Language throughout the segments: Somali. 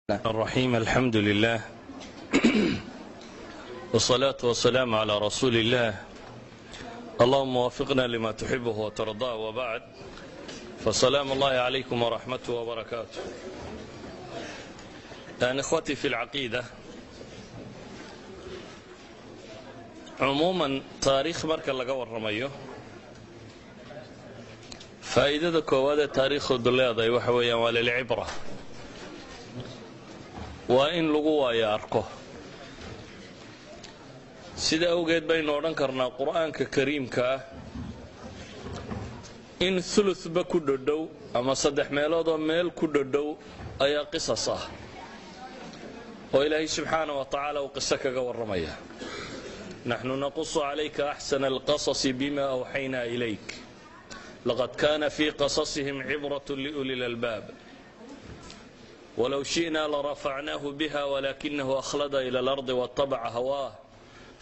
الرحيم، الحمد لله والصلاة والسلام على رسول الله. اللهم وفقنا لما تحبه وترضاه، وبعد، فسلام الله عليكم ورحمته وبركاته. يعني إخوتي في العقيدة، cumuuman taariikh marka laga warramayo, faa'iidada koowaad ee taariikhdu leedahay waxa weeyaan waa lilcibra, waa in lagu waayo arko. Sida awgeed baynu odhan karnaa Qur'aanka Kariimka ah in thuluthba ku dhodhow ama saddex meeloodoo meel ku dhodhow ayaa qisas ah oo Ilaahay subxaana wa tacaala uu qiso kaga warramaya. Naxnu naqusu calayka axsana alqasasi bima awxaynaa ilayk, laqad kana fii qasasihim cibrat liuli lalbaab, wlow shi'na larafacnaahu biha walakinahu akhlada ila alardi waatabaca hawaah,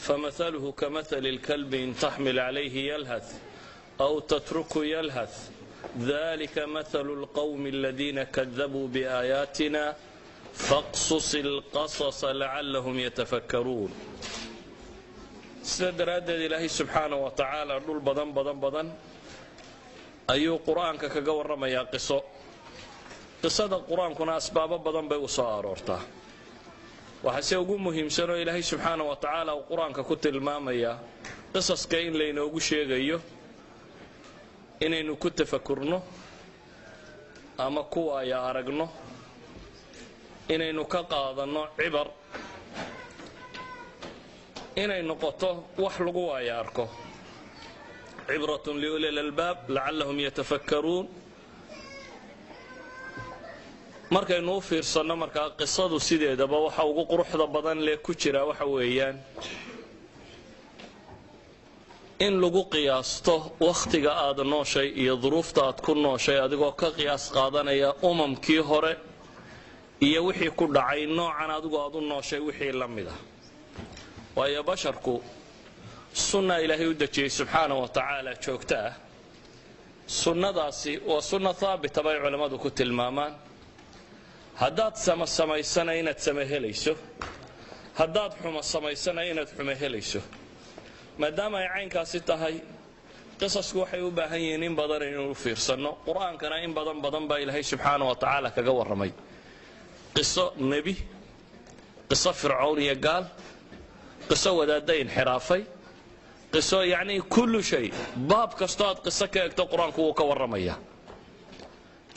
famahaluhu kamahali اlkalbi in taxmil calayhi yalhath aw tatruku yalhath, dalika mahalu اlqowmi aladiina kadabuu biaayaatina, faqsus اlqasasa lacalahum yatafakkaruun. Sida daraaddeed Ilaahay subxaana wa tacaala dhul badan badan badan ayuu Qur-aanka kaga warramayaa qiso. Qisada Qur-aankuna asbaabo badan bay u soo aroortaa. Waxaase ugu muhiimsan oo Ilaahay subxaana wa tacaala uu Qur-aanka ku tilmaamayaa qisaska in laynoogu sheegayo inaynu ku tafakurno ama kuwaaya aragno, inaynu ka qaadanno cibar, inay noqoto wax lagu waaya arko, cibratun liuli lalbaab lacallahum yatafakkaruun. Markaynu u fiirsanno markaa qisadu sideedaba waxa ugu quruxda badan lee ku jiraa waxa weeyaan in lagu qiyaasto wakhtiga aad nooshay iyo duruufta aad ku nooshay, adigoo ka qiyaas qaadanaya umamkii hore iyo wixii ku dhacay noocan adigu aad u nooshay wixii la mid ah. Waayo basharku sunna Ilaahay u dejiyey subxaana wa tacaala joogto ah. Sunnadaasi waa sunna haabita bay culammadu ku tilmaamaan. Haddaad sama samaysana inaad sama helayso, haddaad xumo samaysana inaad xumo helayso. Maadaama ay caynkaasi tahay, qisasku waxay u baahan yihiin in badan inaynu fiirsanno. Qur-aankana in badan badan baa Ilaahay subxaana wa tacaala kaga warramay qiso nebi, qiso Fircown iyo gaal, qiso wadaadda inxiraafay, qiso, yacni kullu shay. Baab kastoo aad qiso ka egto, Qur-aanku wuu ka warramaya.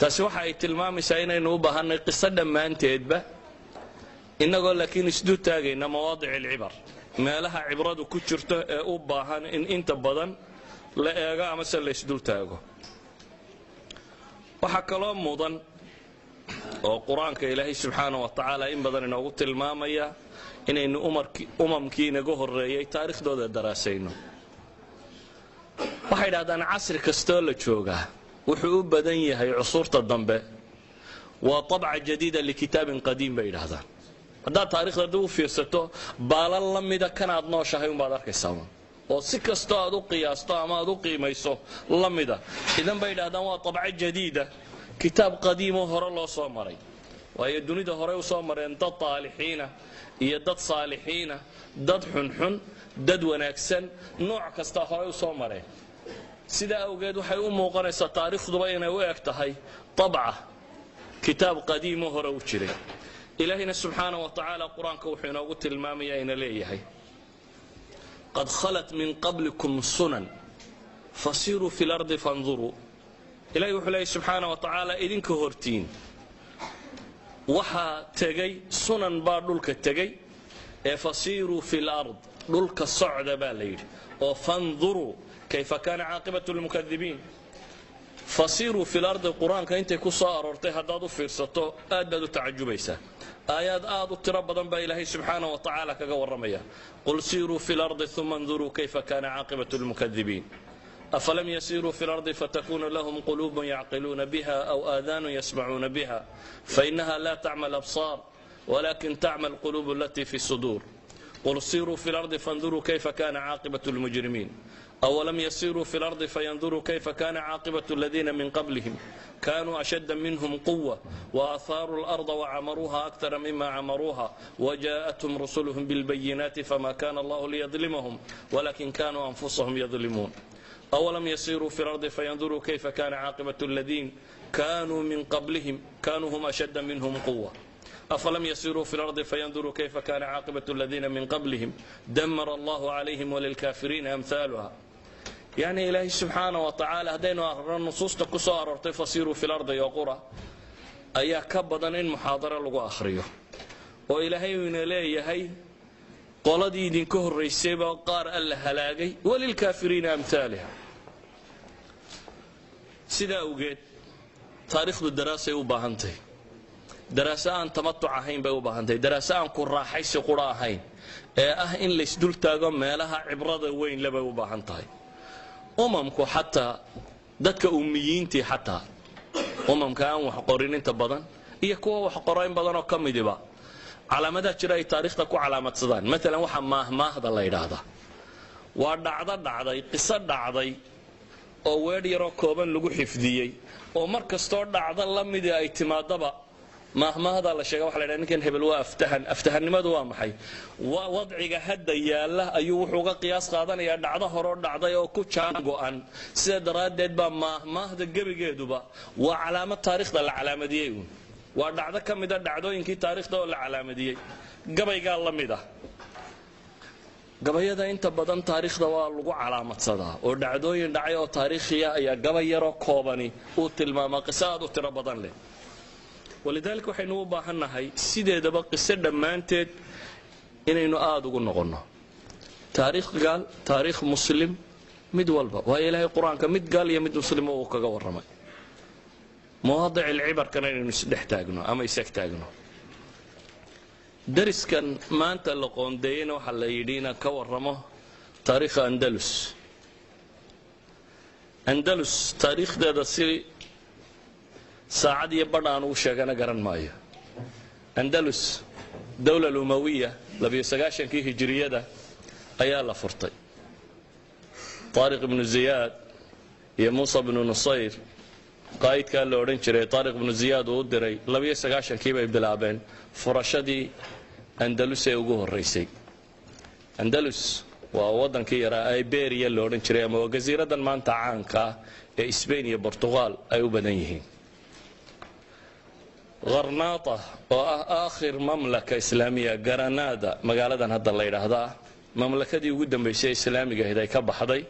Taasi waxa ay tilmaamaysaa inaynu u baahannay qiso dhammaanteedba, innagoo laakiin isdu taagayna mawaadic alcibar, meelaha cibradu ku jirto ee u baahan in inta badan la eego amase la isdul taago. Waxaa kaloo mudan oo Qur-aanka Ilaahay subxaana wa tacaala in badan inoogu tilmaamaya inaynu umamkii inaga horreeyey taarikhdooda daraasayno. Waxay idhahdaan casri kastoo la joogaa wuxuu u badan yahay cusuurta dambe waa طabca jadiida likitaabin qadiim, bay yidhahdaan. Haddaad taarikhda dib u fiirsato, baalan la mida kanaad nooshahay umbaad arkaysaa oo si kastoo aad u qiyaasto ama aad u qiimayso la mida. Idan bay yidhahdaan waa طabco jadiida kitaab qadiimoo hore loo soo maray, waayo dunida horey u soo mareen dad taalixiina iyo dad saalixiina, dad xunxun, dad wanaagsan, nooc kasta horey u soo mareen. Sidaa awgeed waxay u muuqanaysaa taariikhduba inay u eg tahay طabca kitaab qadiimoo hore u jiray. Ilaahayna subxaana wa tacaala Qur-aanka wuxuu inoogu tilmaamayaa ina leeyahay: qad khalat min qablikum sunan fasiiruu fi lardi fanduruu. Ilahay wuxuu leeyahy subxaana wa tacaala, idinka hortiin waxaa tegay sunan baa dhulka tegay ee fasiiruu fi lard, dhulka socda baa la yidhi, oo fanduruu kayfa kaana caaqibatu lmukadibiin. Fasiiruu fi lardi Qur-aanka intay ku soo aroortay haddaad u fiirsato, aad baad u tacajubaysaa. Aayaad aad u tiro badan baa Ilaahay subxaana wa tacaala kaga warramaya. Qul siiruu fi lardi uma nduruu kayfa kaana caaqibatu lmukadibiin, afalam yasiiruu fi lardi fatakunu lahum quluubun yacqiluuna biha aw aadaanun yasmacuuna biha, fainaha la tacma alabsaar walakin tacma alquluub alatii fi suduur. Qul siiruu fi lardi fanduruu kayfa kana caaqibatu lmujrimiin, awalam yasiiruu fi lardi fayanduruu kayfa kana caaqibatu aladiina min qablihim, kanuu ashadda minhum quwa waaahaaruu larda wacamaruuha akara mima camaruuha wajaءathum rusuluhum bilbayinaati fama kana allahu liyadlimahum walakin kanuu anfusahum yadlimuun. Awalam yasiiruu fi lardi fayanduruu kayfa kana caaqibatu aladiin kanuu min qablihim, kanuu hum ashadda minhum quwa. Afalam yasiruu fi lardi fayanduruu kayfa kana caaqibatu aladiina min qablihim, damara allahu calayhim walilkaafiriina amhaaluha. Yacni Ilaahay subxaana wa tacaala, haddaynu arno nusuusta ku soo aroortay fasiiruu fi lardi oo qura ayaa ka badan in muxaadaro lagu akhriyo, oo Ilaahay uu ina leeyahay qoladii idinka horraysayba qaar Alla halaagay, walilkaafiriina amhaaliha. Sidaa awgeed taariikhdu daraasay u baahantahy, daraaso aan tamatuc ahayn bay u baahantahy, daraaso aan ku raaxaysi qura ahayn ee ah in laysdul taago meelaha cibrada weyn lebay u baahan tahay. Umamku, xataa dadka ummiyiintii, xataa umamka aan wax qorin inta badan iyo kuwa wax qoro in badanoo ka midiba, calaamadaha jira ay taariikhda ku calaamadsadaan. Maalan, waxa maahmaahda la yidhaahdaa waa dhacdo dhacday, qiso dhacday oo weedh yaroo kooban lagu xifdiyey, oo mar kastoo dhacdo la midii ay timaadaba maahmaahdaa la sheega. Waxa la ydhaha ninkan hebel waa aftahan. Aftahannimadu waa maxay? Wadciga hadda yaalla ayuu wuxuu uga qiyaas qaadanayaa dhacdo horoo dhacday oo ku jaan go'an. Sida daraaddeed baa maahmaahda gebigeeduba waa calaamad taariikhda la calaamadiyey uun, waa dhacdo ka mida dhacdooyinkii taariikhda oo la calaamadiyey. Gabaygaa la mid ah. Gabayada inta badan taariikhda waa lagu calaamadsadaa, oo dhacdooyin dhacay oo taariikhiya ayaa gabay yaroo koobani uu tilmaamaa qiso aad u tiro badan leh. Walidaalika waxaynu u baahannahay sideedaba qiso dhammaanteed inaynu aada ugu noqonno, taariikh gaal, taariikh muslim, mid walba, waayo Ilaahay Qur-aanka mid gaal iyo mid muslima uu kaga warramay. Mawaadic ilcibarkana inaynu isdhex taagno ama isag taagno. Dariskan maanta la qoondeeyeyna waxaa la yidhi inaan ka warramo taariikha Andalus. Andalus taariikhdeeda si saacad iyo badh aan ugu sheegana garan maayo. Andalus, dowla alumawiya, 92-kii hijiriyada ayaa la furtay. Taariq ibnu Ziyaad iyo Muusa bnu Nusayr, qaa'idkaa la odhan jiray Taariq ibnu Ziyaad uu u diray, 92-kii bay bilaabeen furashadii Andalus ee ugu horraysay. Andalus waa waddankii yaraa Iberia la odhan jiray, ama waa jasiiradan maanta caanka ah ee Sbain iyo Bortuqal ay u badan yihiin. Gharnaata oo ah aakhir mamlaka islaamiya, Garanada magaaladan hadda la yidhaahdaa, mamlakadii ugu dambaysay islaamiga ahayd ay ka baxday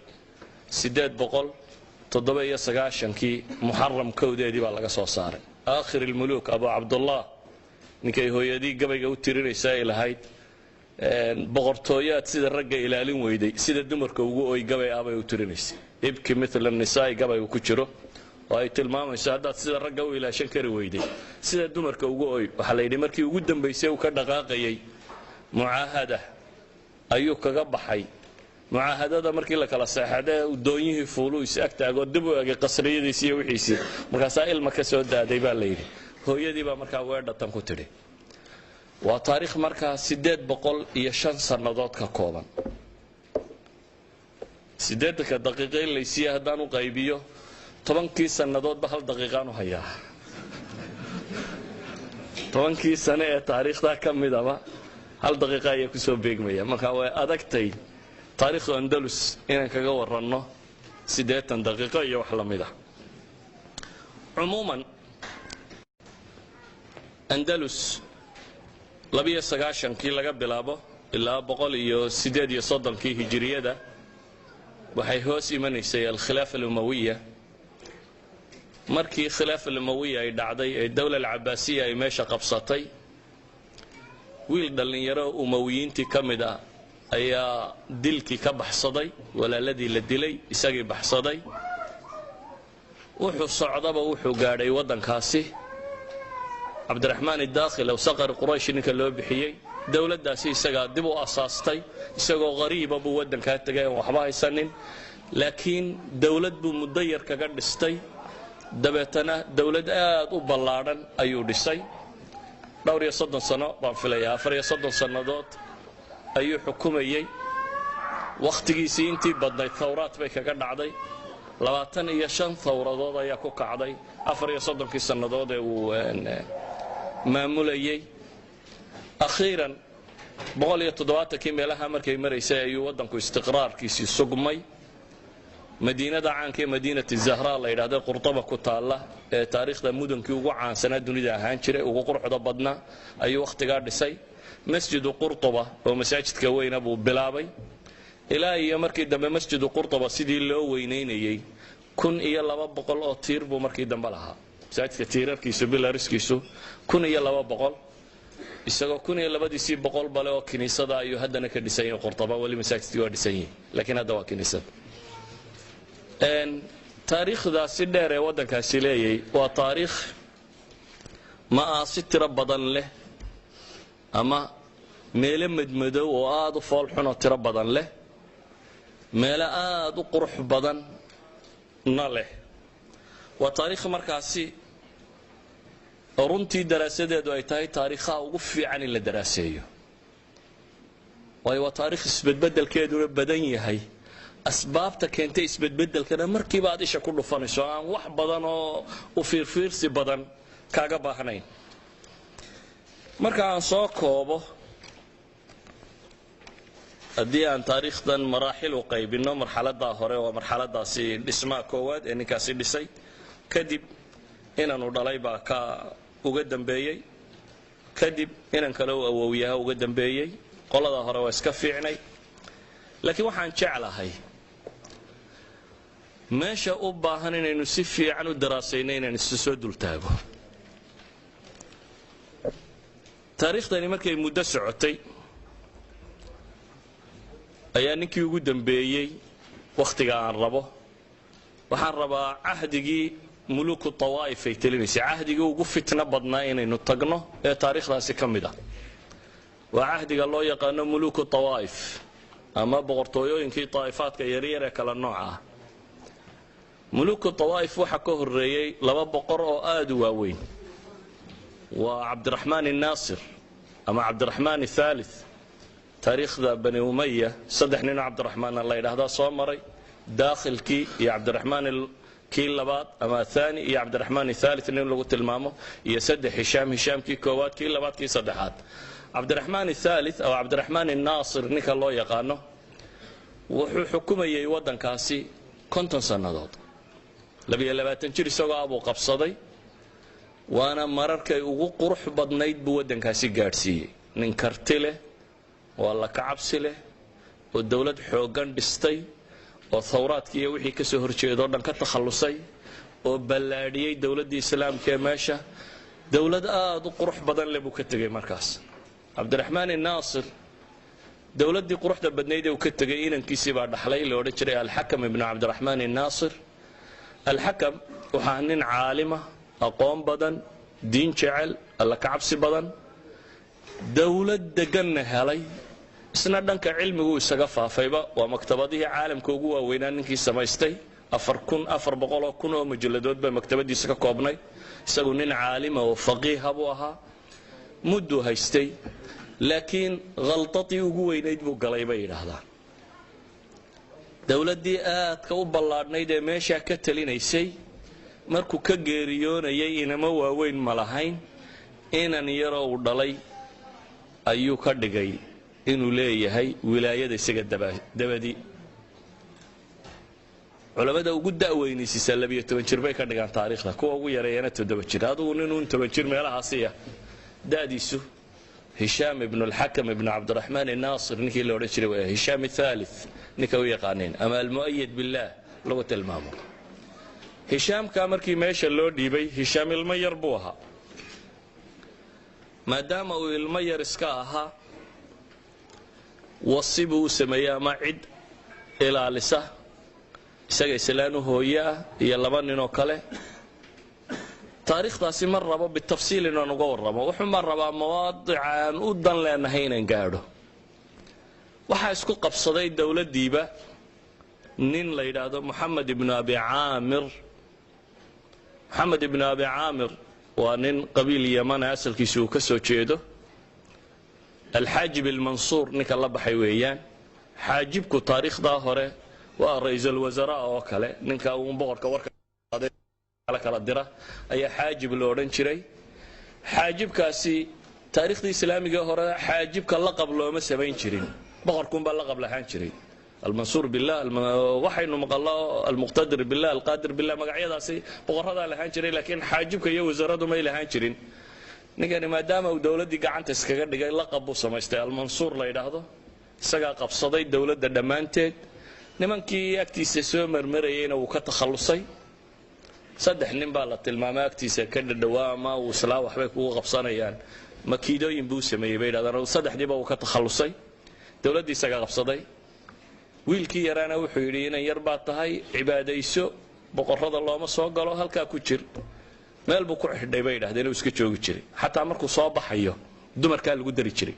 897-kii Muxaram 1-deedii baa laga soo saaray. Aakhir ilmuluuk Abu Cabdullah, ninkay hooyadii gabayga u tirinaysa ay lahayd "Boqortooyaad sida ragga ilaalin weyday, sida dumarka ugu oy", gabay ah bay u tirinaysay, "Ibki mithla nisaai" gabaygu ku jiro, oo ay tilmaamayso haddaad sida ragga u ilaashan kari weyday, sida dumarka ugu oy. Waxaa la yidhi markii ugu dambaysay uu ka dhaqaaqayay mucaahada ayuu kaga baxay. Mucaahadada markii la kala seexadee doonyihii fuuluu is agtaagoo dib u egay qasriyadiisii iyo wixiisii, markaasaa ilma ka soo daaday baa la yidhi. Hooyadii baa markaa weedhatan ku tidhi. Waa taariikh markaa 805 sannadood ka kooban. 80-ka daqiiqo in laysiiye haddaan u qaybiyo, 10-kii sannadoodba hal daqiiqaan u hayaa. 10-kii sane ee taariikhdaa ka midaba hal daqiiqa ayaa kusoo beegmaya. Marka way adagtay taariikhdu Andalus inaan kaga waranno 80 daqiiqo iyo wax la mid ah. Cumuuman, Andalus 92-kii laga bilaabo ilaa 138-kii hijiriyada waxay hoos imanaysay alkhilaafa alumawiya. Markii khilaafa alumawiya ay dhacday ee dowla alcabaasiya ay meesha qabsatay, wiil dhallinyaro umawiyiintii ka mid ah ayaa dilkii ka baxsaday. Walaaladii la dilay, isagii baxsaday. Wuxuu socdaba wuxuu gaadhay waddankaasi Cabdiraxmaan Idaakhil aw Saqar Quraysh ninka loo bixiyey. Dowladdaasi isagaa dib u asaastay. Isagoo qariiba buu waddankaa tegay aan waxba haysanin, laakiin dowlad buu muddo yar kaga dhistay. Dabeetana dowlad aad u ballaadhan ayuu dhisay. Dhowr iyo soddon sano baan filayaa, 34 sannadood. Ayuu xukumayey. Wakhtigiisii intii badnayd thawraad bay kaga dhacday. 25 thawradood ayaa ku kacday 34-kii sannadood ee uu maamulayey. Akhiiran 170-kii meelaha markay maraysay ayuu waddanku istiqraarkiisii sugmay. Madiinada caanka ee Madiinati Zahra la yidhahda, Qurtaba ku taalla, ee taariikhda mudankii ugu caansanaa dunida ahaan jiray, ugu quruxda badnaa, ayuu wakhtigaa dhisay. Masjidu Qurtuba oo masaajidka weyna buu bilaabay. Ilaa iyo markii dambe Masjidu Qurtuba sidii loo weynaynayey, 1200 oo tiir buu markii dambe lahaa masaajidka, tiirarkiisu, pillars-kiisu 1200. Isagoo kun iyo labadiisii boqol bale oo kiniisada ayuu haddana ka dhisan yahay Qurtaba. Weli masaajidkii waa dhisan yihi, laakiin hadda waa kiniisad. Taariikhdaasi dheer ee waddankaasi leeyay waa taariikh ma'aasi tiro badan leh ama meelo madmadow oo aada u foolxunoo tiro badan leh, meelo aada u qurux badanna leh. Waa taariikh markaasi runtii daraasadeedu ay tahay taariikhaha ugu fiican in la daraaseeyo, waayo waa taarikh isbedbedelkeeduna badan yahay, asbaabta keentay isbedbedelkana markiiba aad isha ku dhufanayso, aan wax badan oo u fiirfiirsi badan kaaga baahnayn. Marka aan soo koobo, haddii aan taariikhdan maraaxil u qaybinno, marxaladaa hore waa marxaladaasi dhismaha koowaad ee ninkaasi dhisay. Kadib inaanu dhalay baa ka uga dambeeyey, kadib inan kale u awowyaha uga dambeeyey. Qoladaa hore waa iska fiicnay, laakiin waxaan jeclahay meesha u baahan inaynu si fiican u daraasayno inaan isu soo dultaago. Taariikhdani markay muddo socotay ayaa ninkii ugu dambeeyey wakhtiga aan rabo, waxaan rabaa cahdigii muluku tawaa'if ay telinaysay, cahdigii ugu fitno badnaa inaynu tagno ee taariikhdaasi ka mid ah. Waa cahdiga loo yaqaano muluku tawaa'if ama boqortooyooyinkii taa'ifaadka yaryar ee kala nooca ah. Muluku tawaa'if waxaa ka horreeyey laba boqor oo aada u waaweyn. Waa Cabdiraxmaan innaasir ama Cabdiraxmaan athaalith. Taariikhda Bani Umaya saddex ninoo Cabdiraxmaanna la yidhaahdaa soo maray: daakhilkii iyo Cabdiraxmaan kii labaad ama athani iyo Cabdiraxmaan athaalith nin lagu tilmaamo, iyo saddex Hishaam, Hishaamkii koowaad, kii labaad, kii saddexaad. Cabdiraxmaan athaalith ama Cabdiraxmaan innaasir ninka loo yaqaano wuxuu xukumayey waddankaasi 50 sannadood. 22 jir isagoo abuu qabsaday, waana mararkay ugu qurux badnayd buu waddankaasi gaadhsiiyey. Nin karti leh oo alla ka cabsi leh oo dowlad xooggan dhistay oo thawraadkii iyo wixii ka soo horjeedoo dhan ka takhallusay oo ballaadhiyey dowladdii islaamka ee meesha, dowlad aada u qurux badan leh buu ka tegey. Markaas Cabdiraxmaan innaasir dowladdii quruxda badnayd ee uu ka tegey inankiisii baa dhaxlay, la odhan jiray Alxakam ibnu Cabdiraxmaan innaasir. Alxakam waxaa nin caalima, aqoon badan, diin jecel, alla ka cabsi badan, dowlad deganna helay. Isna dhanka cilmigu isaga faafayba. Waa maktabadihii caalamka ugu waaweynaa ninkii samaystay. 4400,000 oo mujalladood bay maktabadiisa ka koobnay. Isagu nin caalima oo faqiiha buu ahaa. Mudduu haystay, laakiin khaltadii ugu weynayd buu galay bay yidhaahdaan. Dowladdii aadka u ballaadhnayd ee meeshaa ka talinaysay markuu ka geeriyoonayay inamo waaweyn ma lahayn. Inan yaroo uu dhalay ayuu ka dhigay inuu leeyahay wilaayada isaga dabadi. Culammada ugu da'weynaysiisaa 12 jir bay ka dhigaan taariikhda, kuwa ugu yareeyana 7 jir. Adugu ninuun 10 jir meelahaasiya da'diisu, Hishaam ibnu Alxakam ibnu Cabdiraxmaan innaasir ninkii la odhan jiray waa Hishaam athaalith ninka u yaqaaneen ama Almu'ayad billaah lagu tilmaamo. Hishaamkaa markii meesha loo dhiibay, Hishaam ilmo yar buu ahaa. Maadaama uu ilmo yar iska ahaa, wasi buu u sameeyey ama cid ilaalisa isaga, islaanu hooye ah iyo laba nin oo kale. Taariikhdaasi ma rabo bitafsiil inaan uga warramo, wuxuunbaan rabaa mawaadica aan u dan leenahay inaan gaadho. Waxaa isku qabsaday dowladdiiba nin la yidhaahdo Moxamed ibnu Abi Caamir. Moxamed ibnu Abi Caamir waa nin qabiil Yamana asalkiisa uu ka soo jeedo. Alxaajib Almansuur ninka la baxay weeyaan. Xaajibku taariikhdaa hore waa ra-iisul wasaraa oo kale, ninka uun boqorka warka kala dira ayaa xaajib lo odhan jiray. Xaajibkaasi taariikhdii islaamiga hore xaajibka laqab looma samayn jirin, boqorkuunbaa laqab lahaan jiray. Almansuur billah waxaynu maqallo, Almuqtadir billah, Alqaadir billah, magacyadaasi boqoradaa lahaan jiray, laakiin xaajibka iyo wasaaradu may lahaan jirin. Ninkani maadaama uu dowladdii gacanta iskaga dhigay, laqab buu samaystay Almansuur la yidhaahdo. Isagaa qabsaday dowladda dhammaanteed, nimankii agtiisa soo marmarayeyna wuu ka takhallusay. Saddex nin baa la tilmaamay agtiisa ka dhadhowaa ama uu islaa waxbay kugu qabsanayaan, makiidooyin buu sameeyey bay yidhahdaan. Saddexdiiba wuu ka takhallusay, dowladdii isagaa qabsaday. Wiilkii yaraana wuxuu yidhi, inan yar baad tahay, cibaadayso, boqorrada looma soo galo, halkaa ku jir. Meel buu ku xidhay bay yidhahdeen, uu iska joogi jiray. Xataa markuu soo baxayo dumarkaa lagu dari jiray,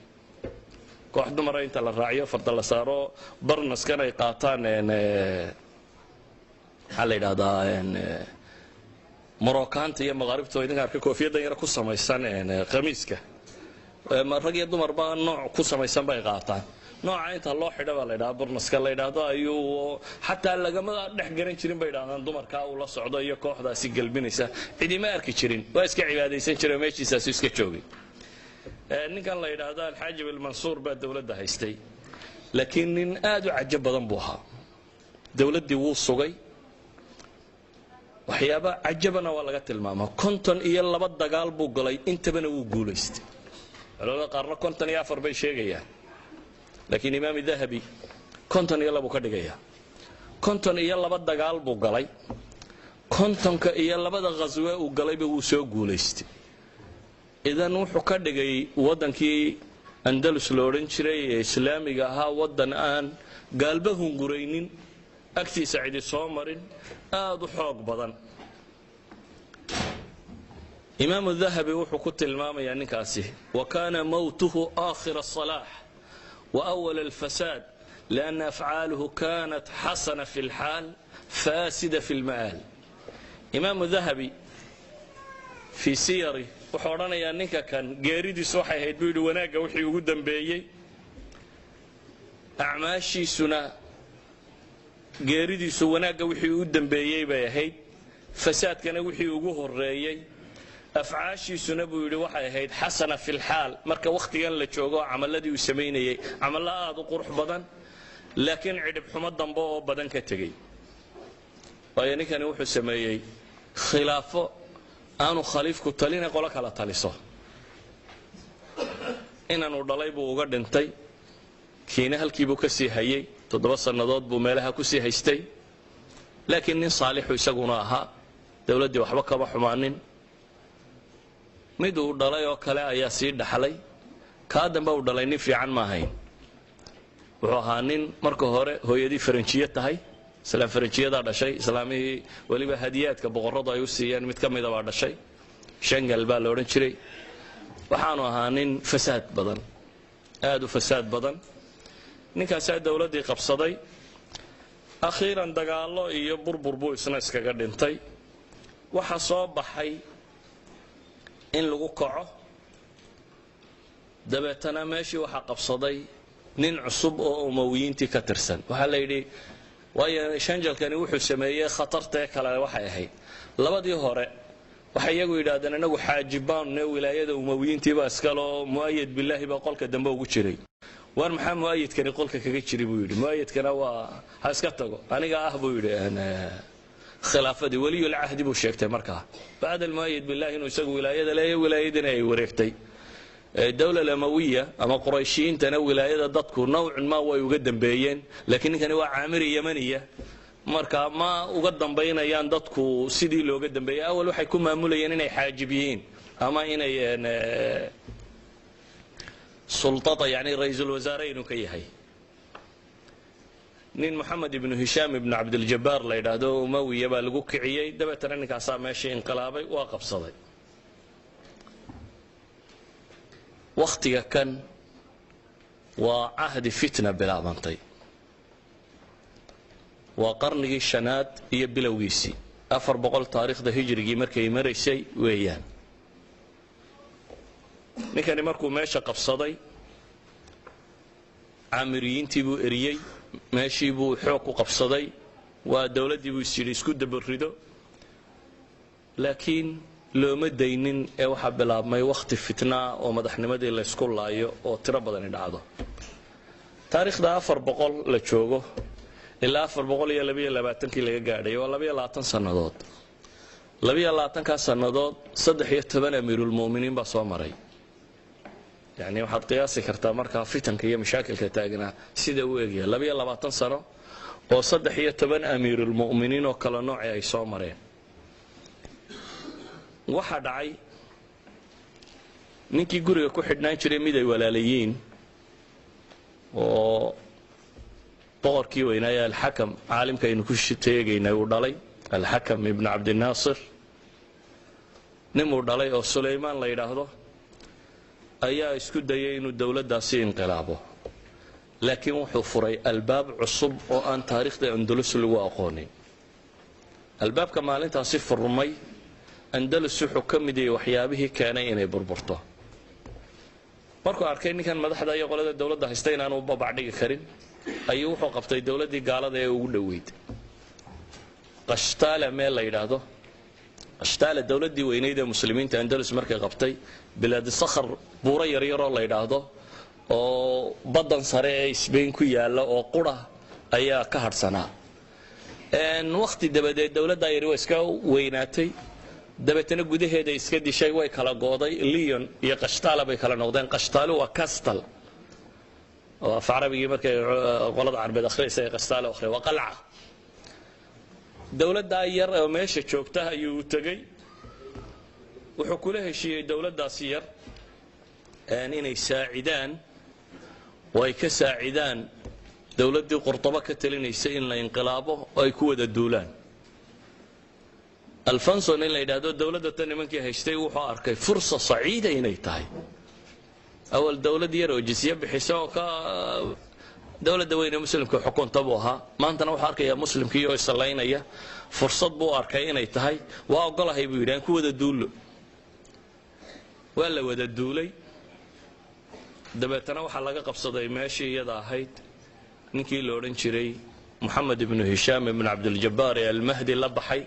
koox dumara inta la raaciyo, farda la saaro, barnaskan ay qaataan, maxaa la yidhahdaa, Moroccaanta iyo maqaaribta, idinka arka koofiyaddan yar ku samaysan khamiiska, rag iyo dumarba nooc ku samaysan bay qaataan. Nooca inta loo xidho baa la ydhaha barnaska la yidhaahdo ayuu, xataa lagama dhex garan jirin bay yidhahdaan dumarkaa uu la socdo iyo kooxdaasi gelbinaysa, cidima arki jirin. Waa iska cibaadaysan jiray oo meeshiisaasu iska joogay. Ninkan la yidhaahdo Alxaajib Almansuur baa dowladda haystay, laakiin nin aad u cajab badan buu ahaa. Dowladdii wuu sugay, waxyaaba cajabana waa laga tilmaamaa. 52 dagaal buu galay, intabana wuu guulaystay. Culamada qaarna 54 bay sheegayaan, laakiin Imaam Dahabi 52 ka dhigaya. 52 dagaal buu galay, 52-da khaswe uu galayba wuu soo guulaystay. Idan wuxuu ka dhigay waddankii Andalus la odhan jiray ee islaamiga ahaa waddan aan gaalba hunguraynin, agtiisa cidi soo marin, aada u xoog badan. Imaamu Dahabi wuxuu ku tilmaamayaa ninkaasi, wa kaana mowtuhu aakhira asalaax wa awal alfasaad, lianna afcaaluhu kanat xasana fi lxaal faasida fi lma'aal. Imaamu Dahabi fii siyari wuxuu odhanayaa ninka kan geeridiisu waxay ahayd, buu yidhi, wanaagga wixii ugu dambeeyey, acmaashiisuna geeridiisu wanaagga wixii u dambeeyey bay ahayd, fasaadkana wixii ugu horreeyey. Afcaashiisuna, buu yidhi, waxay ahayd xasana fi lxaal, marka wakhtigan la joogo camalladii uu samaynayey camallo aada u qurux badan, laakiin cidhib xumo dambe oo badan ka tegey. Waayo ninkani wuxuu sameeyey khilaafo aanu khaliifku talina qolo kala taliso. Inaanu dhalay buu uga dhintay, kiina halkiibuu ka sii hayey, 7 sannadood buu meelaha ku sii haystay. Laakiin nin saalixu isaguna ahaa, dowladdii waxba kama xumaanin. Mid uu dhalay oo kale ayaa sii dhaxlay. Kaa dambe uu dhalay nin fiican ma ahayn. Wuxuu ahaa nin marka hore hooyadii faranjiye tahay, islaam faranjiyadaa dhashay, islaamihii weliba hadiyaadka boqorradu ay u siiyeen mid ka mida baa dhashay, Shangal baa la odhan jiray. Waxaanu ahaa nin fasaad badan, aada u fasaad badan. Ninkaasaa dowladdii qabsaday. Akhiiran dagaallo iyo burbur buu isna iskaga dhintay. Waxaa soo baxay in lagu kaco, dabeetana meeshii waxaa qabsaday nin cusub oo Umawiyiintii ka tirsan. Waxaa la yidhi, waayo Shanjalkani wuxuu sameeyey khatartee kale waxay ahayd, labadii hore waxay iyagu yidhahdeen inagu xaajibaanne, wilaayada Umawiyiintiibaa iskaloo, Mu'ayad Bilaahi baa qolka dambe ugu jiray. War maxaa mu'ayidkani qolka kaga jiri, buu yidhi, mu'ayidkana waa ha iska tago, aniga ah, buu yidhi, khilaafadii weliyulcahdi buu sheegtay. Markaa bacda almu'ayid billahi inuu isagu wilaayada leeyahy, wilaayadiina ay wareegtay dowla Amawiya ama Qurayshiyiintana, wilaayada dadku nawcun ma way uga dambeeyeen, laakiin ninkani waa caamiri yamaniya, marka ma uga dambaynayaan dadku sidii looga dambeeyey. Awal waxay ku maamulayeen inay xaajib yihiin ama inay sultada, yani ra-iisul wasaare inuu ka yahay. Nin Moxamed ibnu Hishaam ibnu Cabdiljabaar la yidhaahdo Umawiya baa lagu kiciyey, dabeetana ninkaasaa meeshii inqilaabay, waa qabsaday. Wakhtiga kan waa cahdi fitna bilaabantay, waa qarnigii shanaad iyo bilowgiisii, 400 taariikhda hijrigii markay maraysay weeyaan. Ninkani markuu meesha qabsaday Caamiriyiintii buu eriyey, meeshii buu xoog ku qabsaday, waa dowladdii buu is yidhi isku dabarido, laakiin looma daynin ee waxaa bilaabmay wakhti fitnaa oo madaxnimadii laysku laayo oo tiro badani dhacdo. Taariikhda 400 la joogo ilaa 422-kii laga gaadhay waa 22 sannadood. 22-kaa sannadood 13 amiirulmu'miniin baa soo maray. Yacni waxaad qiyaasi kartaa markaa fitanka iyo mashaakilka taagnaa sida u egyahay. 22 sano oo 13 amiirulmu'miniin oo kala nooci ay soo mareen. Waxaa dhacay ninkii guriga ku xidhnaan jiray mid ay walaalayiin oo boqorkii weynaaya Alxakam, caalimka aynu ku teegaynay, uu dhalay, Alxakam ibnu Cabdinaasir, nin uu dhalay oo Sulaymaan la yidhaahdo ayaa isku dayay inuu dowladdaasi inqilaabo, laakiin wuxuu furay albaab cusub oo aan taariikhda Andalus lagu aqoonin. Albaabka maalintaasi furmay Andalus wuxuu ka mid yahay waxyaabihii keenay inay burburto. Markuu arkay ninkan madaxda iyo qolada dowladda haysta inaanu babacdhigi karin, ayuu wuxuu qabtay dowladdii gaalada ee ugu dhoweyd, Qashtaala meel la yidhaahdo. Qashtaala dowladdii weynayd ee muslimiinta Andalus markay qabtay, Bilaadi Sakhar, buuro yaryaroo la yidhaahdo oo baddan sare ee Sbain ku yaalla oo qura ayaa ka hadhsanaa. Wakhti dabadeed dowladdaa yari waa iska weynaatay, dabeetana gudaheeda iska dishay, way kala gooday. Leon iyo Qashtaala bay kala noqdeen. Qashtaalu waa castle oo af carabigii markay qolada carbeed akhriyaysa ee Qashtaala akhriya waa qalca. Dowladdaa yar oo meesha joogta ayuu u tegey, wuxuu kula heshiiyey dowladdaasi yar inay saacidaan oo ay ka saacidaan dowladdii Qurtabo ka talinaysay in la inqilaabo oo ay ku wada duulaan. Alfonso nin la yidhaahdo dowladda tan nimankii haystay wuxuu arkay fursa saciida inay tahay. Awal dowlad yar oo jisye bixisa oo ka dowladda weyne muslimka xukunta buu ahaa, maantana wuxuu arkayaa muslimkii oo isallaynaya. Fursad buu arkay inay tahay. Waa ogolahay buu yidhi, aan ku wada duullo. Waa la wada duulay. Dabeetana waxaa laga qabsaday meeshii iyada ahayd ninkii la odhan jiray Moxamed ibnu Hishaam ibnu Cabdiljabaar ee Almahdi la baxay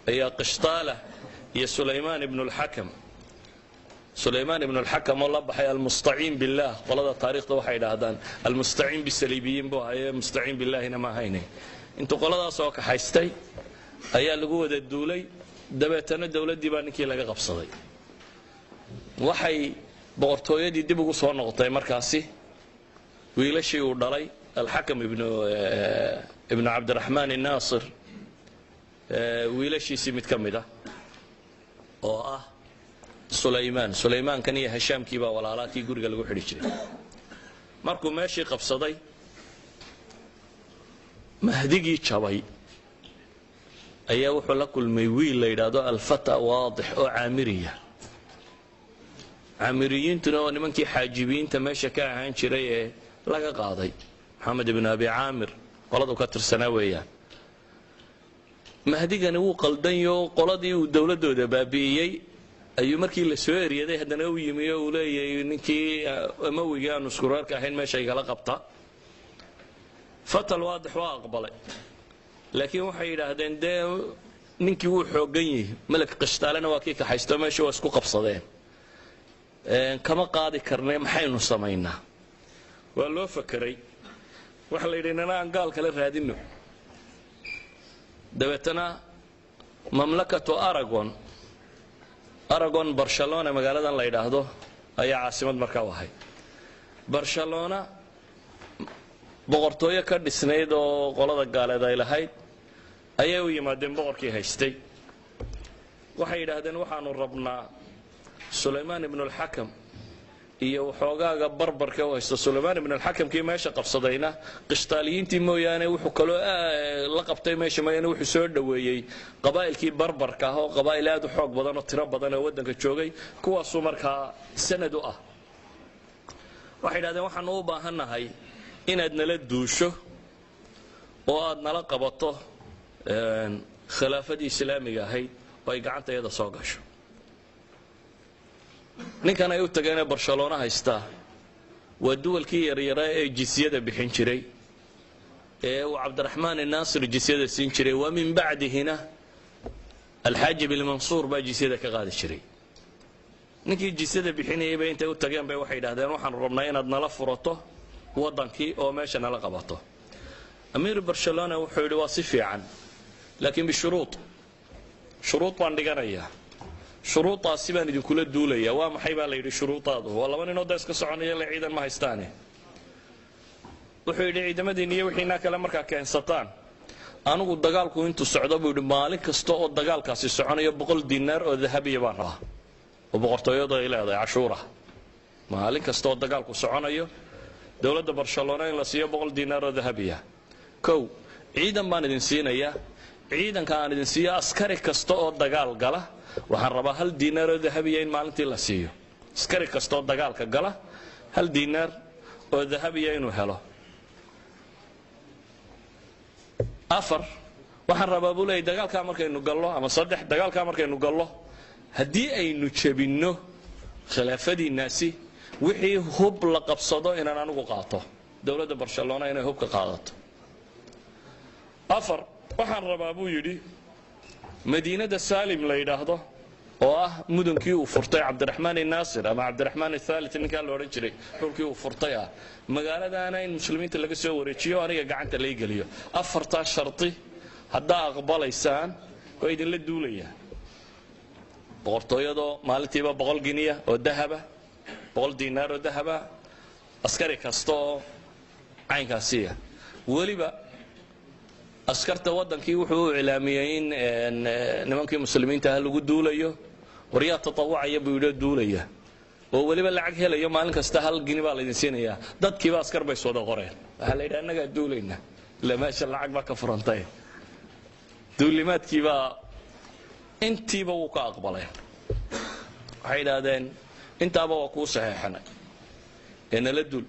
ayaa Qishtaala iyo Sulaymaan ibnu Lxakam, Sulaymaan ibnu Lxakam oo la baxay Almustaciin billaah. Qolada taariikhda waxay idhaahdaan almustaciin bisaliibiyiin buu ahaye, mustaciin billaahina ma ahayne. Intuu qoladaas oo kaxaystay ayaa lagu wada duulay. Dabeetana dowladdii baa ninkii laga qabsaday. Waxay boqortooyadii dib ugu soo noqotay markaasi wiilashii uu dhalay Alxakam ibnu Cabdiraxmaan innaasir, wiilashiisii mid ka mid ah oo ah Sulaymaan. Sulaymaankan iyo Hashaamkii baa walaalaa, kii guriga lagu xidhi jiray. Markuu meeshii qabsaday, Mahdigii jabay ayaa wuxuu la kulmay wiil la yidhaahdo Alfata Waadix oo caamiriya. Caamiriyiintuna oo nimankii xaajibiyiinta meesha ka ahaan jiray ee laga qaaday Maxamed ibnu Abi Caamir qoladu ka tirsanaa weeyaan. Mahdigani wuu qaldanyo, qoladii uu dowladdooda baabi'iyey ayuu markii la soo eryaday haddana u yimi oo uu leeyahay ninkii Amawigii aanu iskureerka ahayn meesha igala qabta. Fatal Waadix waa aqbalay, laakiin waxay yidhaahdeen dee ninkii wuu xooggan yihi, melek Qishtaalena waa kii kaxaysto, meesha waa isku qabsadeen, kama qaadi karnay, maxaynu samaynaa? Waa loo fakeray. Waxaa la yidhi nana aan gaal kale raadino. Dabeetana mamlakatu Aragon, Aragon Barcelona magaaladan la yidhaahdo ayaa caasimad markaa u ahayd. Barcelona boqortooyo ka dhisnayd oo qolada gaaleed ay lahayd ayay u yimaadeen boqorkii haystay. Waxay yidhaahdeen waxaanu rabnaa Sulaymaan ibnulxakam iyo waxoogaaga barbarka u haysto. Sulaymaan ibnulxakamkii meesha qabsadayna qishtaaliyiintii mooyaane wuxuu kaloo la qabtay meesha mooyaane wuxuu soo dhoweeyey qabaa'ilkii barbarka ah oo qabaa'il aad u xoog badan oo tiro badan oo waddanka joogay, kuwaasuu markaa sanad u ah. Waxay yidhahdeen waxaanu u baahannahay inaad nala duusho oo aad nala qabato khilaafadii islaamiga ahayd oo ay gacanta iyada soo gasho. Ninkan ay u tageenee Barcelona haystaa Waa duwalkii yaryaraa ee jisyada bixin jiray ee uu Cabdiraxmaan Inaasir jisyada siin jiray, wa min bacdihina Alxaajib Ilmansuur baa jisyada ka qaadi jiray. Ninkii jisyada bixinayay bay intay u tageen bay waxay yidhahdeen, waxaanu rabnaa inaad nala furato waddankii oo meesha nala qabato. Amiir Barcelona wuxuu yidhi, waa si fiican, laakiin bishuruud, shuruud baan dhiganayaa, shuruudaasi baan idinkula duulayaa. Waa maxay, baa la yidhi, shuruudaadu? Waa laba ninoo da iska soconaya, la ciidan ma haystaane. Wuxuu yidhi, ciidamadiinni iyo wixiinaa kale markaa keensataan, anigu dagaalku intuu socdo, buu yidhi, maalin kasta oo dagaalkaasi soconayo 100 dinaar oo dahabiya baan rabaa oo boqortooyadu ay leedahay, cashuura. Maalin kasta oo dagaalku soconayo dowladda Barcelona in la siiyo 100 dinaar oo dahabiya. Kow, ciidan baan idin siinayaa. Ciidanka aan idin siiyo, askari kasta oo dagaal gala waxaan rabaa 1 dinaar oo dahabiya in maalintii la siiyo, askari kasta oo dagaalka gala 1 dinaar oo dahabiya inuu helo. Afar, waxaan rabaa, buu leeyay, dagaalkaa markaynu gallo, ama saddex, dagaalkaa markaynu gallo, haddii aynu jebinno khilaafadiinnaasi, wixii hub la qabsado inaan anigu qaato, dowladda Barcelona inay hubka qaadato. Afar, waxaan rabaa, buu yidhi, madiinada Saalim la yidhaahdo oo ah mudunkii uu furtay Cabdiraxmaan Inaasir ama Cabdiraxmaan Athaalit ninkaa la odhan jiray, dhulkii uu furtay ah, magaaladaana in muslimiinta laga soo wareejiyo, aniga gacanta lay geliyo. Afartaa sharti haddaa aqbalaysaan waa idinla duulayaa. Boqortooyadoo maalintiiba 100 giniya oo dahaba, 100 dinaar oo dahaba, askari kasta oo caynkaasiya. Weliba askarta waddankii wuxuu u iclaamiyey in nimankii muslimiinta ah lagu duulayo. Waryaa tatawacaya, buu yidhi, oo duulaya oo weliba lacag helayo? Maalin kasta 1 gini baa laydin siinayaa. Dadkiiba askar bay soo qoreen. Waxaa la yidhi, annagaa duulayna, ila meesha lacag baa ka furantay. Duulimaadkiibaa intiiba wuu ka aqbaleen. Waxay yidhaahdeen, intaaba waa kuu saxeexanay ee nala duul.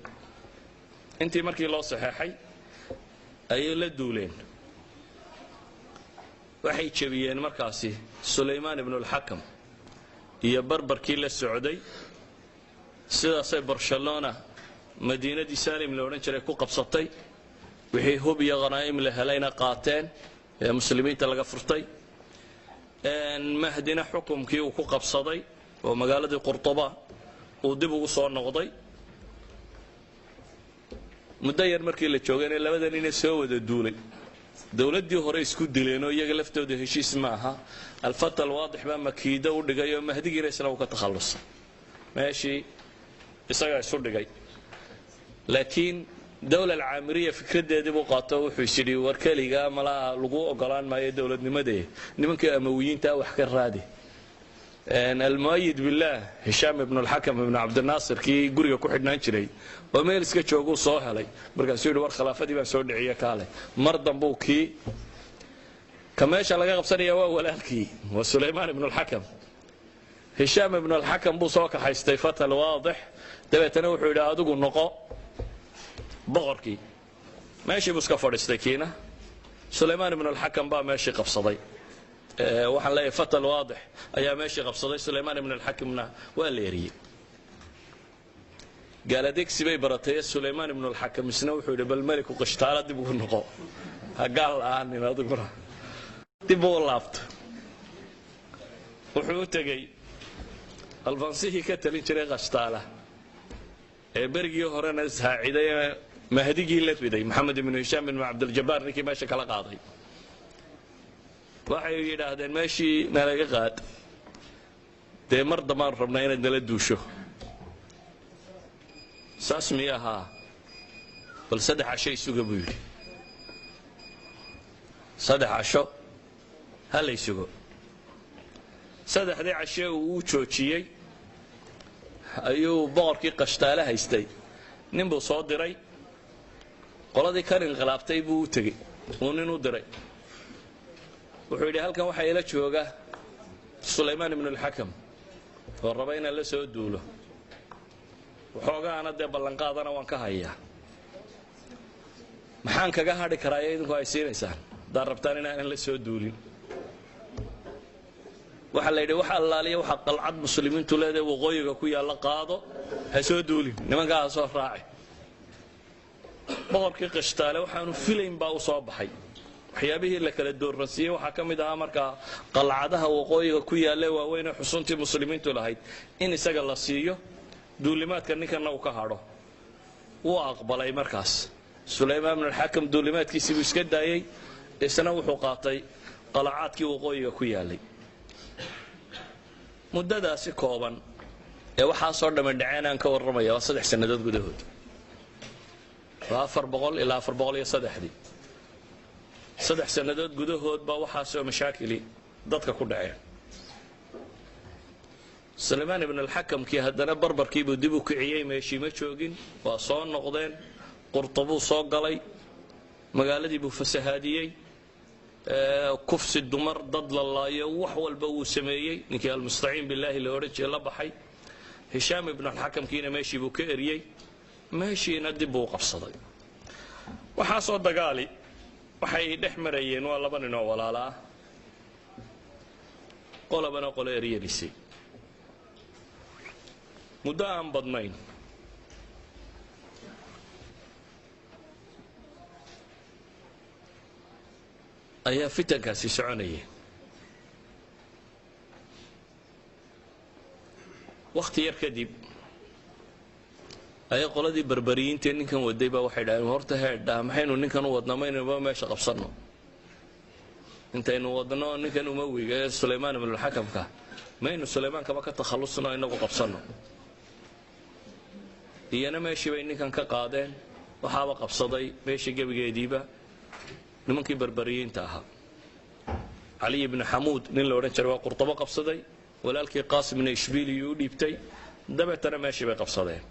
Intii markii loo saxeexay ayay la duuleen. Waxay jebiyeen markaasi Sulaymaan Ibnulxakam iyo barbarkii la socday. Sidaasay Barcelona madiinadii Salim la odhan jiray ku qabsatay, wixii hub iyo khanaa'im la helayna qaateen ee muslimiinta laga furtay. Mahdina xukumkii uu ku qabsaday oo magaaladii Qurtuba uu dib ugu soo noqday. Muddo yar markii la joogayna labada nina soo wada duulay dowladdii hore isku dileenoo iyaga laftooda heshiis ma aha. Alfata Alwaadix baa makiido u dhigay oo Mahdigiina isna uu ka takhallusay, meeshii isagaa isu dhigay. Laakiin dowla alcaamiriya fikraddeedii buu qaato. Wuxuu is yidhi, war keligaa malaha lagu ogolaan maayo dowladnimadee, nimankii Amawiyiintaa wax ka raadi. Almuayid billaah Hishaam Ibnu Alxakam Ibnu Cabdinaasir, kii guriga ku xidhnaan jiray oo meel iska jooguu soo helay. Markaasuu yidhi, war khilaafadii baan soo dhiciye, kaale. Mar dambuu kii ka meesha laga qabsanaya waa walaalkii, waa Sulaymaan Ibnu Alxakam. Hishaam Ibnu Alxakam buu soo kaxaystay Fata Alwaadix. Dabeetana wuxuu yidhi, adigu noqo boqorkii. Meeshii buu iska fadhiistay kiina. Sulaymaan Ibnu Alxakam baa meeshii qabsaday, waxaan leeyahay Fata Alwaadix ayaa meeshii qabsaday, Sulaymaan Ibnu Alxakamna waa la eriyey. Gaaladeegsi bay baratay. Sulaymaan Ibnu Alxakam isna wuxuu yidhi, bal meliku Qishtaala dib ugu noqo, ha gaal la'aanin adiguna. Dib uu laabto, wuxuu u tegey Alfansihii ka talin jiray Qashtaala ee berigii horena ishaaciday ee Mahdigii la riday, Maxamed Ibnu Hishaam ibnu Cabdiljabaar, ninkii meesha kala qaaday. Waxay yidhaahdeen, meeshii nalaga qaad dee, mar dambaanu rabnaa inaad nala duusho. Saas miy ahaa? Bal 3 casho isuga, buu yidhi, 3 casho ha lay sugo. Saddexdii cashe uu u joojiyey ayuu boqorkii Qashtaale haystay nin buu soo diray. Qoladii kan inqilaabtay buu u tegey, uu nin u diray. Wuxuu yidhi, halkan waxaa ila jooga Sulaymaan Ibnu Alxakam oo raba inaan la soo duulo, waxoogaana dee ballanqaadana waan ka hayaa. Maxaan kaga hadhi karaa ee idinku ay siinaysaan haddaad rabtaan inaanan la soo duulin? Waxaa la yidhi, wax allaaliya waxa qalcad muslimiintu leedahay waqooyiga ku yaalla qaado. Ha soo duulin, nimankaa ha soo raaci. Boqorkii Qishtaale waxaanu filayn baa u soo baxay. Waxyaabihii la kala doorransiiyey waxaa ka mid ahaa markaa qalcadaha waqooyiga ku yaalla waaweynee xusuntii muslimiintu lahayd in isaga la siiyo, duulimaadka ninkanna uu ka hadho. Wuu aqbalay markaas. Sulaymaan ibnulxakam duulimaadkiisii buu iska daayey, isna wuxuu qaatay qalacaadkii waqooyiga ku yaallay. Muddadaasi kooban ee waxaasoo dhamme dhaceen aan ka warramaya waa 3 sannadood gudahood, waa 400 ilaa 403dii. 3 sannadood gudahood baa waxaasoo mashaakili dadka ku dhaceen. Sulaymaan ibn alxakamkii haddana barbarkiibuu dib u kiciyey, meeshii ma joogin, waa soo noqdeen. Qurtabuu soo galay, magaaladii buu fasahaadiyey, kufsi, dumar, dad la laayo, wax walba wuu sameeyey. Ninkii almustaciin billaahi la odhan jiray la baxay Hishaam ibnu alxakamkiina meeshii buu ka eriyey, meeshiina dib buu u qabsaday. Waxaasoo dagaali waxay dhex marayeen waa laba nin oo walaala ah, qolabana qolo eryelisay. Muddo aan badnayn ayaa fitankaasi soconayay. Wakhti yar kadib ayaa qoladii Barbariyiintae ninkan waday baa waxay dhaheen, horta heedhaa, maxaynu ninkan u wadnaa? Maynuba meesha qabsanno intaynu wadno ninkan Umawiga ee Sulaymaan ibnulxakamka, maynu Sulaymaan-kaba ka takhallusno, inagu qabsanno. Iyana meeshii bay ninkan ka qaadeen. Waxaaba qabsaday meeshii gebigeediiba nimankii Barbariyiinta ahaa. Caliy ibnu Xamuud nin la odhan jiray waa Qurtabo qabsaday, walaalkii Qaasimna Ishbiiliyuu u dhiibtay, dabeetana meeshii bay qabsadeen.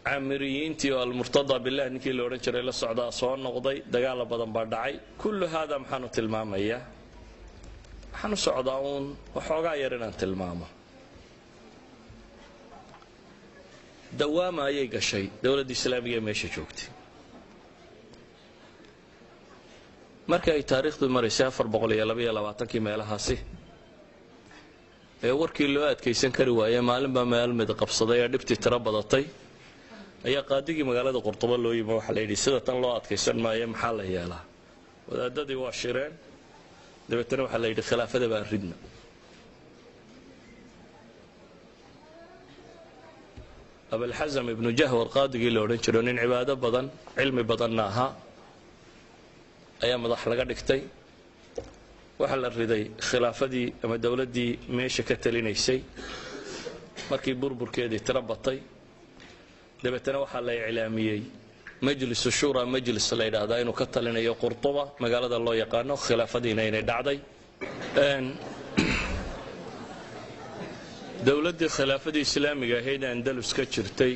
Caamiriyiintii oo Almurtada Bilah ninkii la odhan jiray la socdaa soo noqday, dagaala badan baa dhacay. Kullu haada maxaanu tilmaamayaa? Waxaan u socdaa uun waxoogaa yar inaan tilmaamo. Dawaama ayay gashay dowladda islaamiga ee meesha joogtay. Marka ay taariikhdu maraysay 422kii meelahaasi ee warkii loo adkaysan kari waayey, maalinbaa meel mid qabsaday ee dhibtii tiro badatay, ayaa qaadigii magaalada Qurtubo loo yimi. Waxaa la yidhi, sida tan loo adkaysan maayo, maxaa la yeelaa? Wadaadadii waa shireen, dabeetana waxaa la yidhi, khilaafada baan ridna. Abalxasam ibnu Jahwar qaadigii la odhan jiro, nin cibaado badan, cilmi badanna ahaa, ayaa madax laga dhigtay. Waxaa la riday khilaafadii ama dowladdii meesha ka talinaysay markii burburkeedii tiro batay. Dabeetana waxaa la iclaamiyey Majlisu Shura, majlis la yidhaahdaa, inuu ka talinayo Qurtuba magaalada loo yaqaano, khilaafadiina inay dhacday. Dowladdii khilaafadii islaamiga ahayd Andalus ka jirtay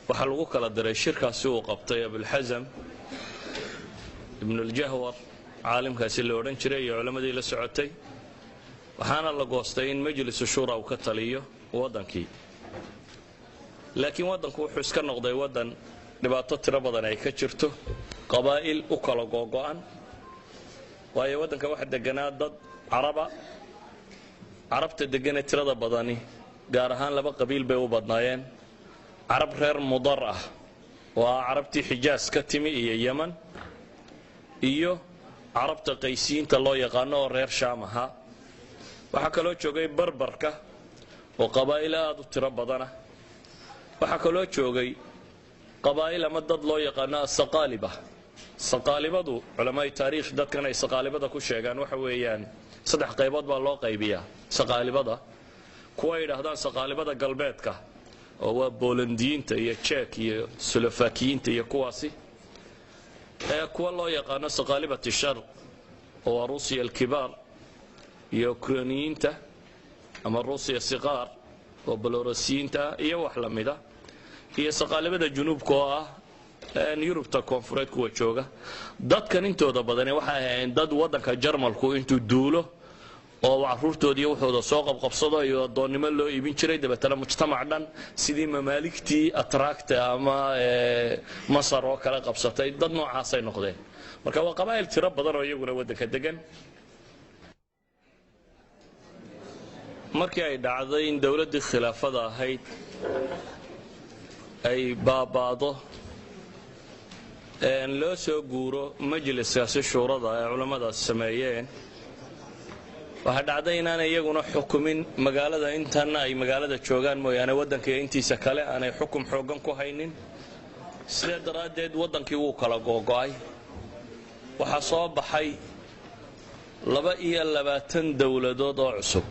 waxaa lagu kala diray shirkaasi uu qabtay Abulxasam Ibnuljahwar, caalimkaasi la odhan jiray, iyo culammadii la socotay. Waxaana la goostay in Majlisu Shura uu ka taliyo waddankii. Laakiin waddanku wuxuu iska noqday waddan dhibaato tiro badan ay ka jirto, qabaa'il u kala googo'an, waayo waddanka waxa deganaa dad Caraba. Carabta degganee tirada badani gaar ahaan laba qabiil bay u badnaayeen: Carab reer Mudar ah oo ah Carabtii Xijaas ka timi iyo Yeman, iyo Carabta Qaysiyiinta loo yaqaano oo reer Shaam ahaa. Waxaa kaloo joogay Barbarka oo qabaa'il aada u tiro badana. Waxaa kaloo joogay qabaa'il ama dad loo yaqaano asaqaaliba. Saqaalibadu, culamaai taariikh dadkan ay saqaalibada ku sheegaan waxa weeyaan saddex qaybood baa loo qaybiyaa saqaalibada. Kuwa yidhaahdaan saqaalibada galbeedka oo waa Boolandiyiinta iyo Jek iyo Solofakiyiinta iyo kuwaasi, ee kuwa loo yaqaano saqaalibati sharq oo waa Ruusiya alkibaar iyo Ukrainiyiinta ama Ruusiya siqaar oo Balorosiyiinta iyo wax la mida, iyo saqaalibada junuubka oo ah Yurubta koonfureed kuwa jooga. Dadkan intooda badani waxay ahayn dad waddanka Jarmalku intuu duulo oo caruurtoodiiyo wuxuuda soo qabqabsado iyo addoonnimo loo iibin jiray, dabeetana mujtamac dhan sidii mamaaligtii Atraagta ama Masar oo kale qabsatay, dad noocaasay noqdeen. Marka waa qabaa'il tiro badan oo iyaguna waddanka degan. Markii ay dhacday in dowladdii khilaafada ahayd ay baabaado, loo soo guuro majliskaasi shuurada ee culammadaasi sameeyeen, waxaa dhacday inaanay iyaguna xukumin magaalada. Intan ay magaalada joogaan mooyaane, waddanka intiisa kale aanay xukum xooggan ku haynin. Sidaa daraaddeed waddankii wuu kala googo'ay. Waxaa soo baxay 22 dowladood oo cusub.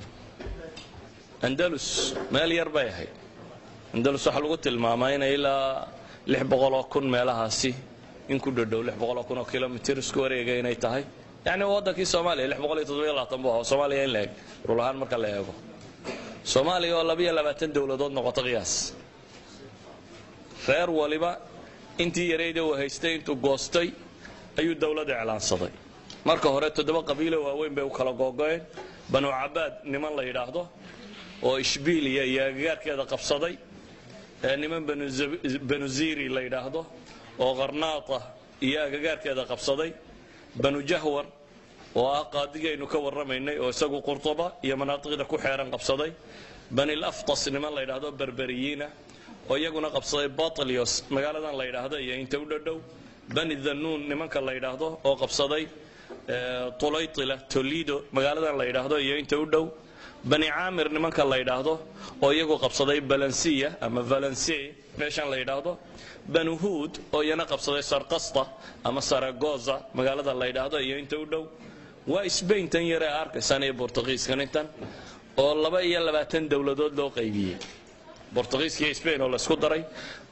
Andalus meel yar bay ahayd. Andalus waxaa lagu tilmaamaa inay ilaa 600,000 meelahaasi in ku dhodhow, 600,000 oo kilomitir isku wareega inay tahay. Yacni waddankii Soomaaliya 627 buu ahaa. Soomaaliya in la eg rul ahaan marka la eego, Soomaaliya oo 22 dowladood noqoto, qiyaas. Reer waliba intii yarayda uu haystay intuu goostay ayuu dowlad iclaansaday. Marka hore toddoba qabiilo waaweyn bay u kala googo'een: Banu Cabaad niman la yidhaahdo oo Ishbiiliya iyo agagaarkeeda qabsaday, niman Banu Ziri la yidhaahdo oo Qarnaata iyo agagaarkeeda qabsaday, Banu Jahwar oo ah qaadigaynu ka warramaynay oo isagu Qurtuba iyo manaatiqda ku xeeran qabsaday, Bani Laftas niman la yidhaahdo Berberiyiina oo iyaguna qabsaday Batlios magaaladan la yidhaahdo iyo inta u dhodhow, Bani Dhanuun nimanka la yidhaahdo oo qabsaday Tulaytila, Tolido magaaladan la yidhaahdo iyo inta u dhow, Bani Caamir nimanka la yidhaahdo oo iyagu qabsaday Balansiya ama Valensiya meeshan la yidhaahdo, Banu Huud oo iyana qabsaday Sarqasta ama Saragoza magaalada la yidhaahdo iyo inta u dhow. Waa Sbaintan yare arkaysaan iyo Bortugiiskan intan oo 22 dowladood loo qaybiyey, Bortugiiska iyo Sbain oo laysku daray,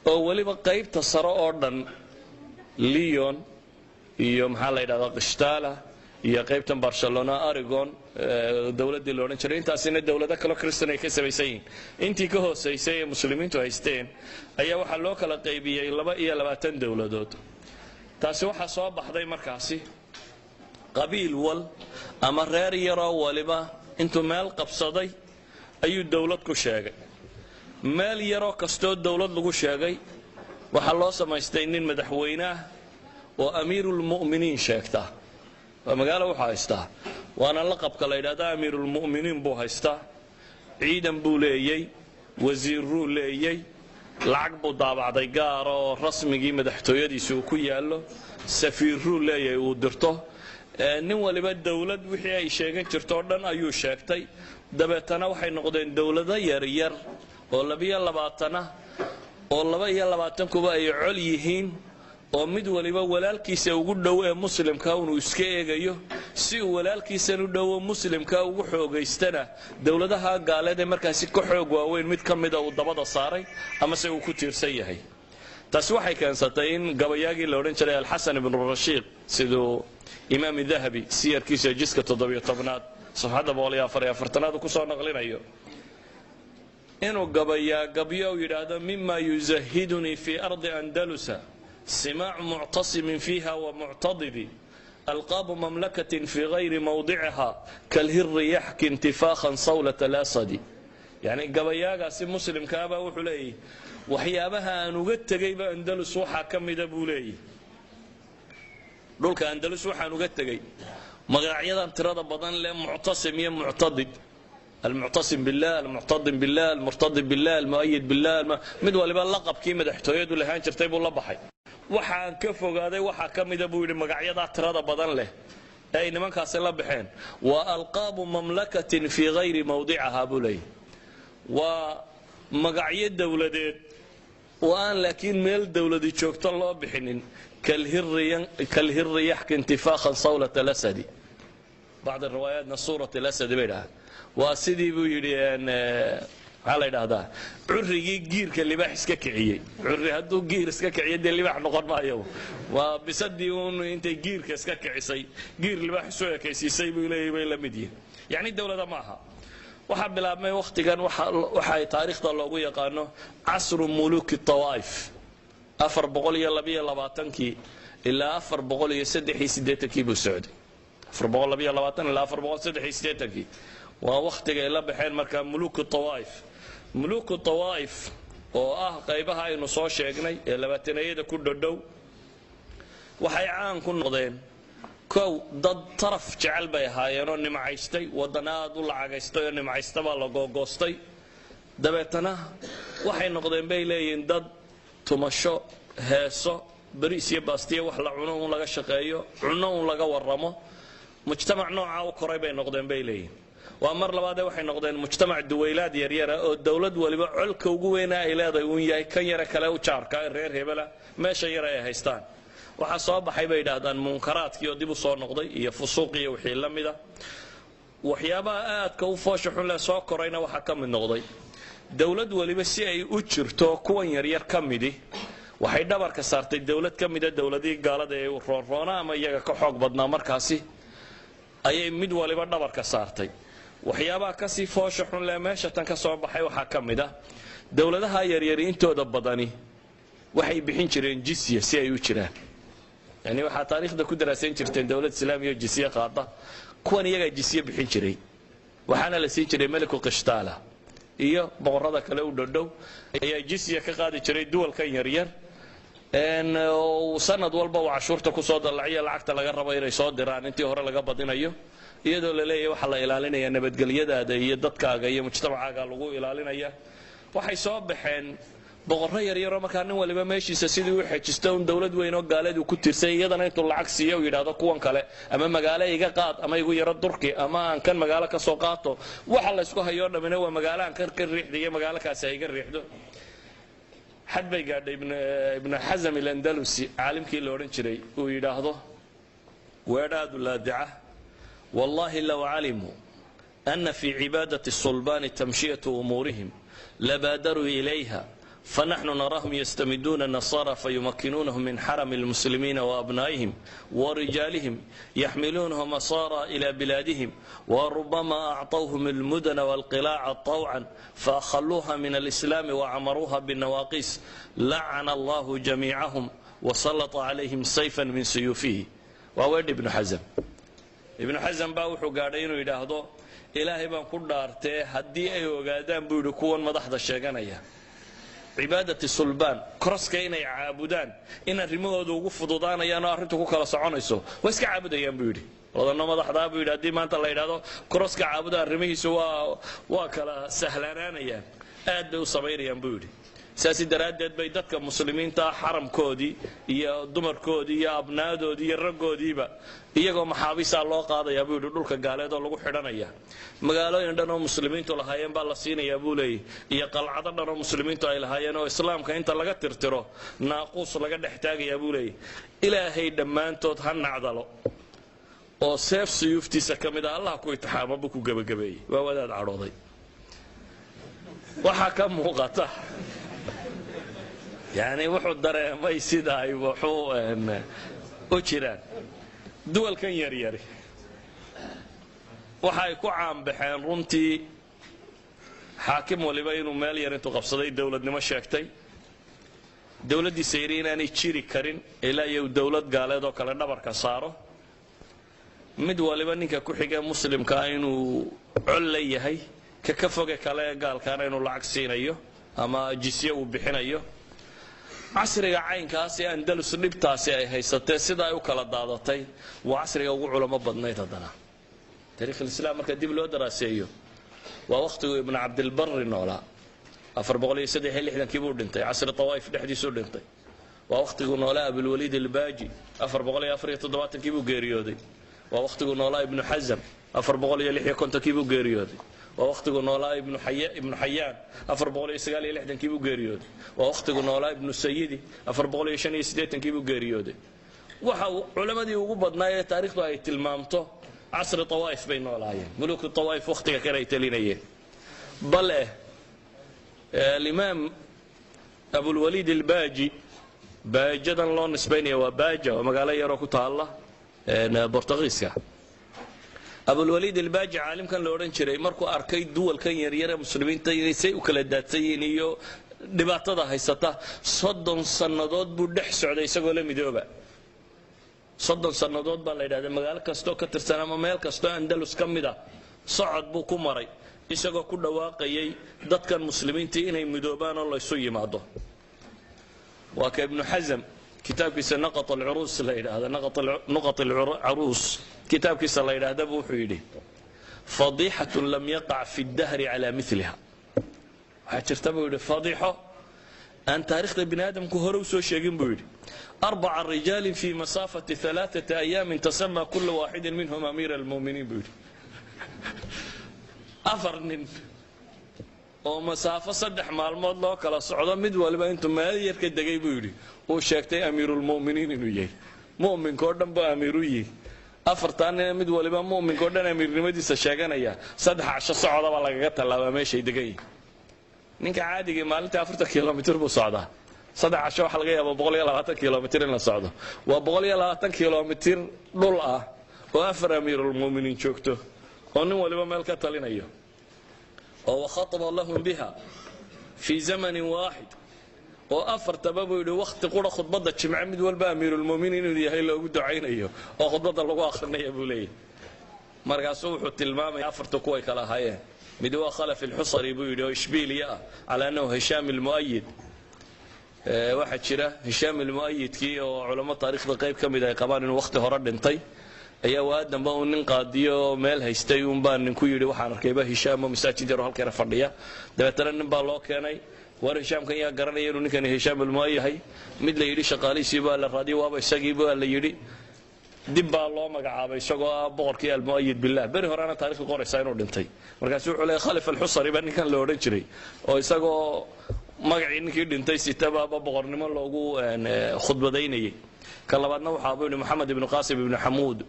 oo weliba qaybta sare oo dhan, Leon iyo maxaa la yidhahdaa Qishtala iyo qaybtan Barcelona, Aragon dowladdii la odhan jiray, intaasina dowlado kaloo Christan ay ka samaysan yihiin. Intii ka hoosaysay ee muslimiintu haysteen ayaa waxaa loo kala qaybiyey 22 dowladood. Taasi waxaa soo baxday markaasi qabiil wal ama reer yaroo waliba intuu meel qabsaday ayuu dowlad ku sheegay. Meel yaroo kastoo dowlad lagu sheegay waxaa loo samaystay nin madaxweyne ah oo amiirulmu'miniin sheegta. Waa magaalo wuxuu haystaa, waana laqabka la yidhahda amiirulmu'miniin buu haystaa. Ciidan buu leeyey, wasiirruu leeyey, lacag buu daabacday gaara oo rasmigii madaxtooyadiisa uu ku yaallo, safiirruu leeyahay uu dirto. Nin waliba dowlad wixii ay sheegan jirto o dhan ayuu sheegtay. Dabeetana waxay noqdeen dowlado yaryar oo 22 ah, oo 22-kuba ay col yihiin, oo mid waliba walaalkiisa ugu dhow ee muslimka inuu iska eegayo si uu walaalkiisan u dhowo muslimka ugu xoogaystana dowladaha gaaleed ee markaasi ka xoog waaweyn mid ka mida uu dabada saaray amase uu ku tiirsan yahay. Taasi waxay keensatay in gabayaagii la odhan jiray Alxasan ibnu Rashiiq, siduu Imaam Dahabi siyarkiisa jiska 17aad safxadda 144aad uu kusoo naqlinayo, inuu gabayaa gabyo uu yidhaahdo: "Mima yuzahidunii fi ardi Andalusa simaacu muctasimin fiiha wa muctadidi, alqaabu mamlakatin fii gayri mawdiciha kalhiri yaxki intifaakhan sawlat alasadi." Yacni gabayaagaasi muslimkaabaa wuxuu leeyahy, waxyaabaha aan uga tegayba Andalus waxaa ka mida buu leeyahy, dhulka Andalus waxaan uga tegey magacyadan tirada badan leh, muctasim iyo muctadid, almuctasim billah, almuctadim billah, almurtadib billah, almu'ayid billah, mid waliba laqabkii madaxtooyadu lahaan jirtay buu la baxay. Waxaan ka fogaaday waxaa ka mida buu yidhi magacyadaa tirada badan leh ee ay nimankaasi la baxeen. Waa alqaabu mamlakatin fii gayri mawdicaha buu leeyahy, waa magacyo dowladeed oo aan laakiin meel dowladi joogto loo bixinin. Kalhiri yaxki intifaakhan sawlat alasadi, bacd riwaayaatna suurat alasadi bay dhahaan. Waa sidii buu yidhi, maxaa la yidhaahdaa, currigii giirka libaax iska kiciyey. Curri hadduu giir iska kiciyo dee libaax noqon maayo. Waa bisadii uun intay giirka iska kicisay giir libaax isu ekaysiisay buu leeyahy bay la mid yihin. Yacni dowlada ma aha. Waxaa bilaabmay wakhtigan waxa ay taariikhda loogu yaqaano casru muluki tawaa'if, 422-kii ilaa 483-kii buu socday. 422 ilaa 483-kii waa wakhtigay la baxeen markaa muluku tawaa'if. Muluku tawaa'if oo ah qaybaha aynu soo sheegnay ee labaatanayada ku dhodhow waxay caan ku noqdeen Kow, dad taraf jecel bay ahaayeenoo nimcaystay, waddan aad u lacagaystay oo nimcaysta baa la googoostay. Dabeetana waxay noqdeen, bay leeyihiin, dad tumasho, heeso, bariis iyo baastiya wax la cuno uun laga shaqeeyo, cunno uun laga warramo. Mujtamac noocaa u koray bay noqdeen, bay leeyihiin. Waa mar labaadee, waxay noqdeen mujtamac duwaylaad yaryara oo dowlad waliba colka ugu weyna ay leedahay uun yahay kan yare kale u jaarka, reer hebela, meesha yare ay haystaan. Waxaa soo baxay, bay yidhaahdaan, munkaraadkii oo dib u soo noqday iyo fusuuq iyo wixii la mida. Waxyaabaha aadka u foosha xun leh soo korayna waxaa ka mid noqday, dowlad waliba si ay u jirto kuwan yaryar ka midi waxay dhabarka saartay dowlad ka mida dowladihii gaalada ee roonroona ama iyaga ka xoog badnaa. Markaasi ayay mid waliba dhabarka saartay. Waxyaabaha kasii foosha xun leh meesha tan ka soo baxay waxaa ka mid ah, dowladaha yaryari intooda badani waxay bixin jireen jisya si ay u jiraan. Yani waxaa taariikhda ku daraasayn jirteen dowlad islaamiya oo jisye qaada. Kuwan iyagaa jisye bixin jiray, waxaana la siin jiray meliku Qishtaala iyo boqorada kale u dhodhow ayaa jisya ka qaadi jiray duwalkan yaryar. Sanad walba uu cashuurta kusoo dallaciyo, lacagta laga rabo inay soo diraan intii hore laga badinayo, iyadoo la leeyahay waxaa la ilaalinaya nabadgelyadaada iyo dadkaaga iyo mujtamacaaga lagu ilaalinaya. Waxay soo baxeen boqorro yaryaroo markaa nin waliba meeshiisa sidii u xejisto un dowlad weyn oo gaaleed uu ku tirsay, iyadana intuu lacag siiyo uu yidhaahdo kuwan kale ama magaalo iga qaad ama igu yaro durki ama aan kan magaalo ka soo qaato. Waxa laysku hayoo dhammina waa magaalo aan kan ka riixda iyo magaalo kaasi ay iga riixdo. Xad bay gaadhay Ibnu Xasam Alandalusi, caalimkii la odhan jiray, uu yidhaahdo weedhaadu laadica: "Wallahi low calimuu ana fii cibaadati الsulbaani tamshiyatu umuurihim labaadaruu ilayha, fanaxnu naraahum yastamiduuna nasara fayumakinuunahum min xarami اlmuslimiina waabnaa'ihim warijaalihim, yaxmiluunahum asaara ila bilaadihim, warubama acطawhum اlmudana walqilaaca طawcan, faakhaluuha min alislaami wacamaruuha binawaaqis. Lacana allahu jamiicahum wasalata calayhim sayfan min suyuufihi." Waa weedh Ibnu Xasam. Ibnu Xasam baa wuxuu gaadhay inuu yidhaahdo, "Ilaahay baan ku dhaartee, haddii ay ogaadaan," buu yidhi, "kuwan madaxda sheeganaya cibaadati sulbaan, koroska inay caabudaan, in arrimahooda ugu fududaanayaan oo arrintu ku kala soconayso, waa iska caabudayaan," buu yidhi. "Wadano madaxdaa," buu yidhi, "haddii maanta la yidhahdo koroska caabuda, arrimihiisu waa kala sahlanaanayaan, aad bay u samaynayaan," buu yidhi. Saasi daraaddeed bay dadka muslimiinta xaramkoodii iyo dumarkoodii iyo abnaadoodii iyo raggoodiiba iyagoo maxaabiisaa loo qaadayaa, buu yidhi, dhulka gaaleed oo lagu xidhanaya. Magaalooyin dhan oo muslimiintu lahaayeen baa la siinayaa, buu leeyay, iyo qalcado dhan oo muslimiintu ay lahaayeen oo islaamka inta laga tirtiro naaquus laga dhex taagayaa, buu leeyay. "Ilaahay dhammaantood ha nacdalo oo seef suyuuftiisa ka mid a Allah ku itixaamo," buu ku gebagabeeyey. Waa wadaad cadhooday. Waxaa ka muuqata, yani, wuxuu dareemay sida ay wuxuu u jiraan. Duwalkan yaryari waxa ay ku caanbaxeen runtii xaakim waliba inuu meel yar intuu qabsaday dowladnimo sheegtay, dowladdiisa yidhi inaanay jiri karin ilaa iyo dowlad gaaleed oo kale dhabarka saaro, mid waliba ninka ku xigee muslimkaa inuu col la yahay, ka foge kale ee gaalkaana inuu lacag siinayo ama jisye uu bixinayo. Casriga caynkaas ee Andalus dhibtaasi ay haysatee, sida ay u kala daadatay, waa casriga ugu culamo badnayd. Haddana taariikh islaam marka dib loo daraaseeyo, waa wakhtiguu Ibnu Cabdilbari noolaa. 463-kii buu dhintay, casri tawaa'if dhexdiisuu dhintay. Waa wakhtiguu noolaa Abulwaliid Albaaji, 474-kii buu geeriyooday. Waa wakhtiguu noolaa Ibnu Xasam, 456-kii buu geeriyooday. Waa wakhtiguu noolaa Ibnu Xayaan, 469-kii buu geeriyooday. Waa wakhtiguu noolaa Ibnu Sayidi, 485-kii buu geeriyooday. Waxa culammadii ugu badnaa ee taariikhdu ay tilmaamto casri tawaa'if bay noolaayeen, muluku tawaa'if wakhtiga kale ay talinayeen. Bale alimaam Abulwaliid Albaaji, baajadan loo nisbaynaya waa Baaja, waa magaalo yaroo ku taalla Bortugiiska. Abulwaliid Albaaji, caalimkan la odhan jiray, markuu arkay duwalkan yaryare muslimiinta inay say u kala daadsan yihiin iyo dhibaatada haysata, 30 sannadood buu dhex socday isagoo la midooba. 30 sannadood baa la yidhahda magaalo kastoo ka tirsan ama meel kastoo Andalus ka mid a socod buu ku maray, isagoo ku dhawaaqayay dadkan muslimiintii inay midoobaan oo laysu yimaado. Waa ka Ibnu Xasam Kitaabkiisa Naqat Alcuruus la yidhaahda, Nuqat Alcaruus kitaabkiisa la yidhaahdaba, wuxuu yidhi: "Fadiixatun lam yaqac fi ddahri calaa miliha." Waxaa jirta, buu yidhi, fadiixo aan taarikhda bini aadamku hore u soo sheegin, buu yidhi: arbaca rijaalin fi masaafati 3 ayaamin tasamaa kula waaxidin minhum amiira almu'miniin, buu yidhi. Afar nin oo masaafo 3 maalmood loo kala socdo, mid waliba intuu meel yar ka degay, buu yidhi, uu sheegtay amiirulmu'miniin inuu yahay, mu'minka oo dhan buu amiiru yihi. Afartaa nine mid waliba mu'minka oo dhan amiirnimadiisa sheeganaya, 3 casho socodabaa lagaga tallaabaa meeshay degan yihin. Ninka caadigii maalintii 40 kilomitir buu socdaa. 3 casho waxaa laga yaabaa 120 kilomitir in la socdo. Waa 120 kilomitir dhul ah oo afar amiirulmu'miniin joogto oo nin waliba meel ka talinayo, oo wakhataba lahum biha fii zamanin waaxid, oo afartaba, buu yidhi, wakhti qura khudbadda Jimce mid walba amiirulmuminiin inuu yahay loogu ducaynayo oo khudbadda lagu akhrinaya, buu leeyahy. Markaasuu wuxuu tilmaamaya afarta kuway kala ahaayeen. Mid waa Khalaf Ilxusari, buu yidhi, oo Ishbiiliya ah, calaa annahu Hishaam Ilmu'ayid. Waxaa jira Hishaam Ilmu'ayidkii oo culamo taarikhda qayb ka mid ay qabaan inuu wakhti hore dhintay, ayaa waa dambe uu nin qaadiyo oo meel haystay uunbaa ninku yidhi: "Waxaan arkayba Hishaam oo masaajid yaro halkeena fadhiya." Dabeetana nin baa loo keenay: "War, Hishaamkan yaa garanaya inuu ninkani Hishaam ilmu'ayid yahay?" Mid la yidhi shaqaalihiisii baa la raadiyay, waaba isagii baa la yidhi. Dib baa loo magacaabay isagoo ah boqorkii Almu'ayid Billah. Beri horena taarikhdu qoraysaa inuu dhintay. Markaasu wuxuu leeyay Khalif Alxusari baa ninkan la odhan jiray, oo isagoo magacii ninkii dhintay sitabaaba boqornimo loogu khudbadaynayay. Ka labaadna waxaa, buu yidhi, Moxamed ibnu Qaasim ibnu Xamuud,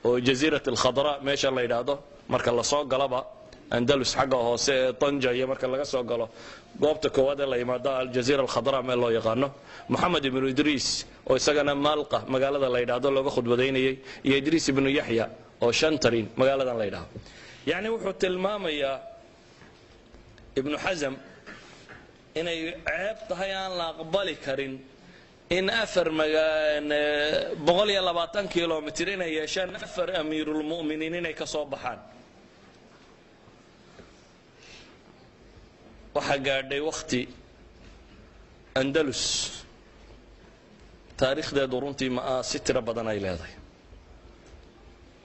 oo Jasiirat Alkhadra meesha la yidhaahdo, marka lasoo galaba Andalus xagga hoose ee Tanja iyo marka laga soo galo, goobta koowaad ee la yimaado Aljaziira Alkhadra meel loo yaqaano. Moxamed ibnu Idriis, oo isagana Maalqa magaalada la yidhaahdo looga khudbadaynayay, iyo Idriis ibnu Yaxya oo Shantarin magaaladan la yidhaahdo. Yacni wuxuu tilmaamayaa Ibnu Xasam inay ceeb tahay aan la aqbali karin in afar 120 kilomitir inay yeeshaan afar amiirulmu'miniin inay ka soo baxaan. Waxaa gaadhay wakhti Andalus taariikhdeedu runtii ma'aasi tiro badan ay leedahay.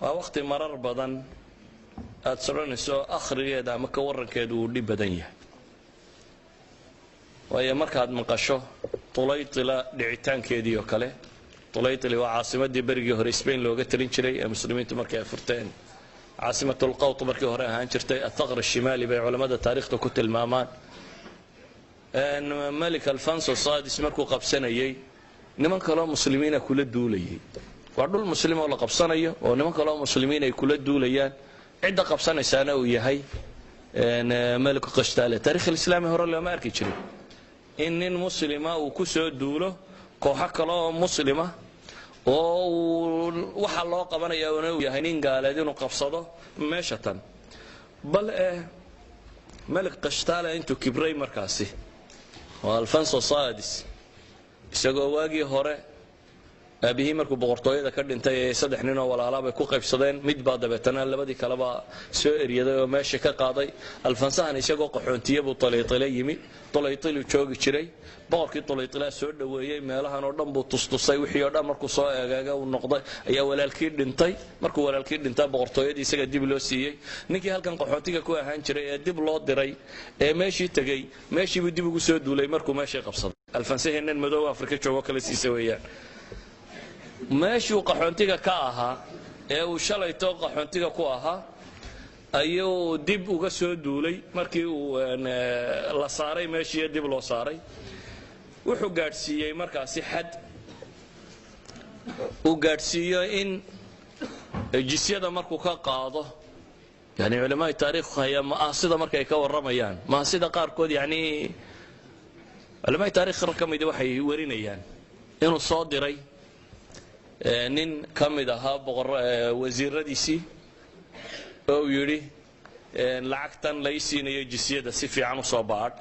Waa wakhti marar badan aada soconayso akhrigeeda ama ka warrankeedu uu dhib badan yahay, waayo markaad maqasho Tulaytila dhicitaankeedii oo kale. Tulaytili waa caasimaddii berigii hore Spain looga talin jiray ee muslimiintu markay ay furteen, caasimatulqawt markii hore ahaan jirtay. Athaqr Ashimaali bay culammada taariikhda ku tilmaamaan. Malik Alfonso Sadis markuu qabsanayey, niman kaloo muslimiina kula duulayay. Waa dhul muslim oo la qabsanayo oo niman kaloo muslimiin ay kula duulayaan, cidda qabsanaysaana uu yahay meliku Qashtaale. Taarikh alislaami hore looma arki jirin in nin muslima uu ku soo duulo kooxo kale oo muslima, oo uu waxa loo qabanaya una uu yahay nin gaaleed inuu qabsado meesha tan. Bal eh Melik Qashtaale intuu kibray markaasi, oo Alfonso Sadis, isagoo waagii hore aabihii markuu boqortooyada ka dhintay ee saddex nin oo walaalaa bay ku qaybsadeen, mid baa dabeetana labadii kaleba soo eryaday oo meesha ka qaaday. Alfansahan isagoo qaxoontiye buu Tulaytile yimi. Tulaytiluu joogi jiray. Boqorkii Tulaytilaa soo dhoweeyey, meelahan oo dhan buu tustusay. Wixii oo dhan markuu soo egeega uu noqday ayaa walaalkii dhintay. Markuu walaalkii dhintaa, boqortooyadii isaga dib loo siiyey. Ninkii halkan qaxoontiga ku ahaan jiray ee dib loo diray ee meeshii tegey, meeshiibuu dib ugu soo duulay. Markuu meeshii qabsaday, Alfansahii nin madow Afrika joogo kale siisa weeyaan. Meeshuu qaxoontiga ka ahaa ee uu shalayto qaxoontiga ku ahaa ayuu dib uga soo duulay. Markii uu la saaray meeshiiyo dib loo saaray, wuxuu gaadhsiiyey markaasi xad uu gaadhsiiyo in jisyada markuu ka qaado. Yani culamaai taarikh haya ma'aasida markay ka warramayaan, maasida qaarkood, yani culamaai taarikh ka midi waxay warinayaan inuu soo diray nin ka mid ahaa boqor wasiiradiisii oo uu yidhi: "Lacagtan lay siinayo jisyada si fiican usoo baadh."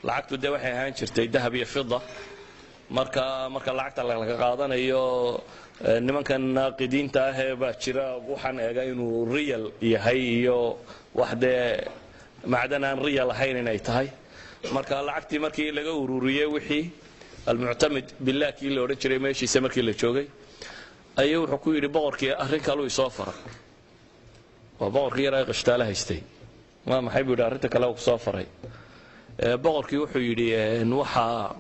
Lacagtu dee waxay ahaan jirtay dahab iyo fida. Marka lacagta laga qaadanayo, nimankan naaqidiinta ahee baa jira, waxaan eega inuu real yahay iyo wax dee macdan aan real ahayn inay tahay. Marka lacagtii markii laga ururiyey wixii Almuctamid Billah kii la odhan jiray meeshiisa markii la joogay ayuu wuxuu ku yidhi boqorkii arrin kaluu isoo faray. Waa boqorkii yaraa Qishtaale haystay. Waa maxay, buu yidhi, arrinta kale ku soo faray? Boqorkii wuxuu yidhi waxaa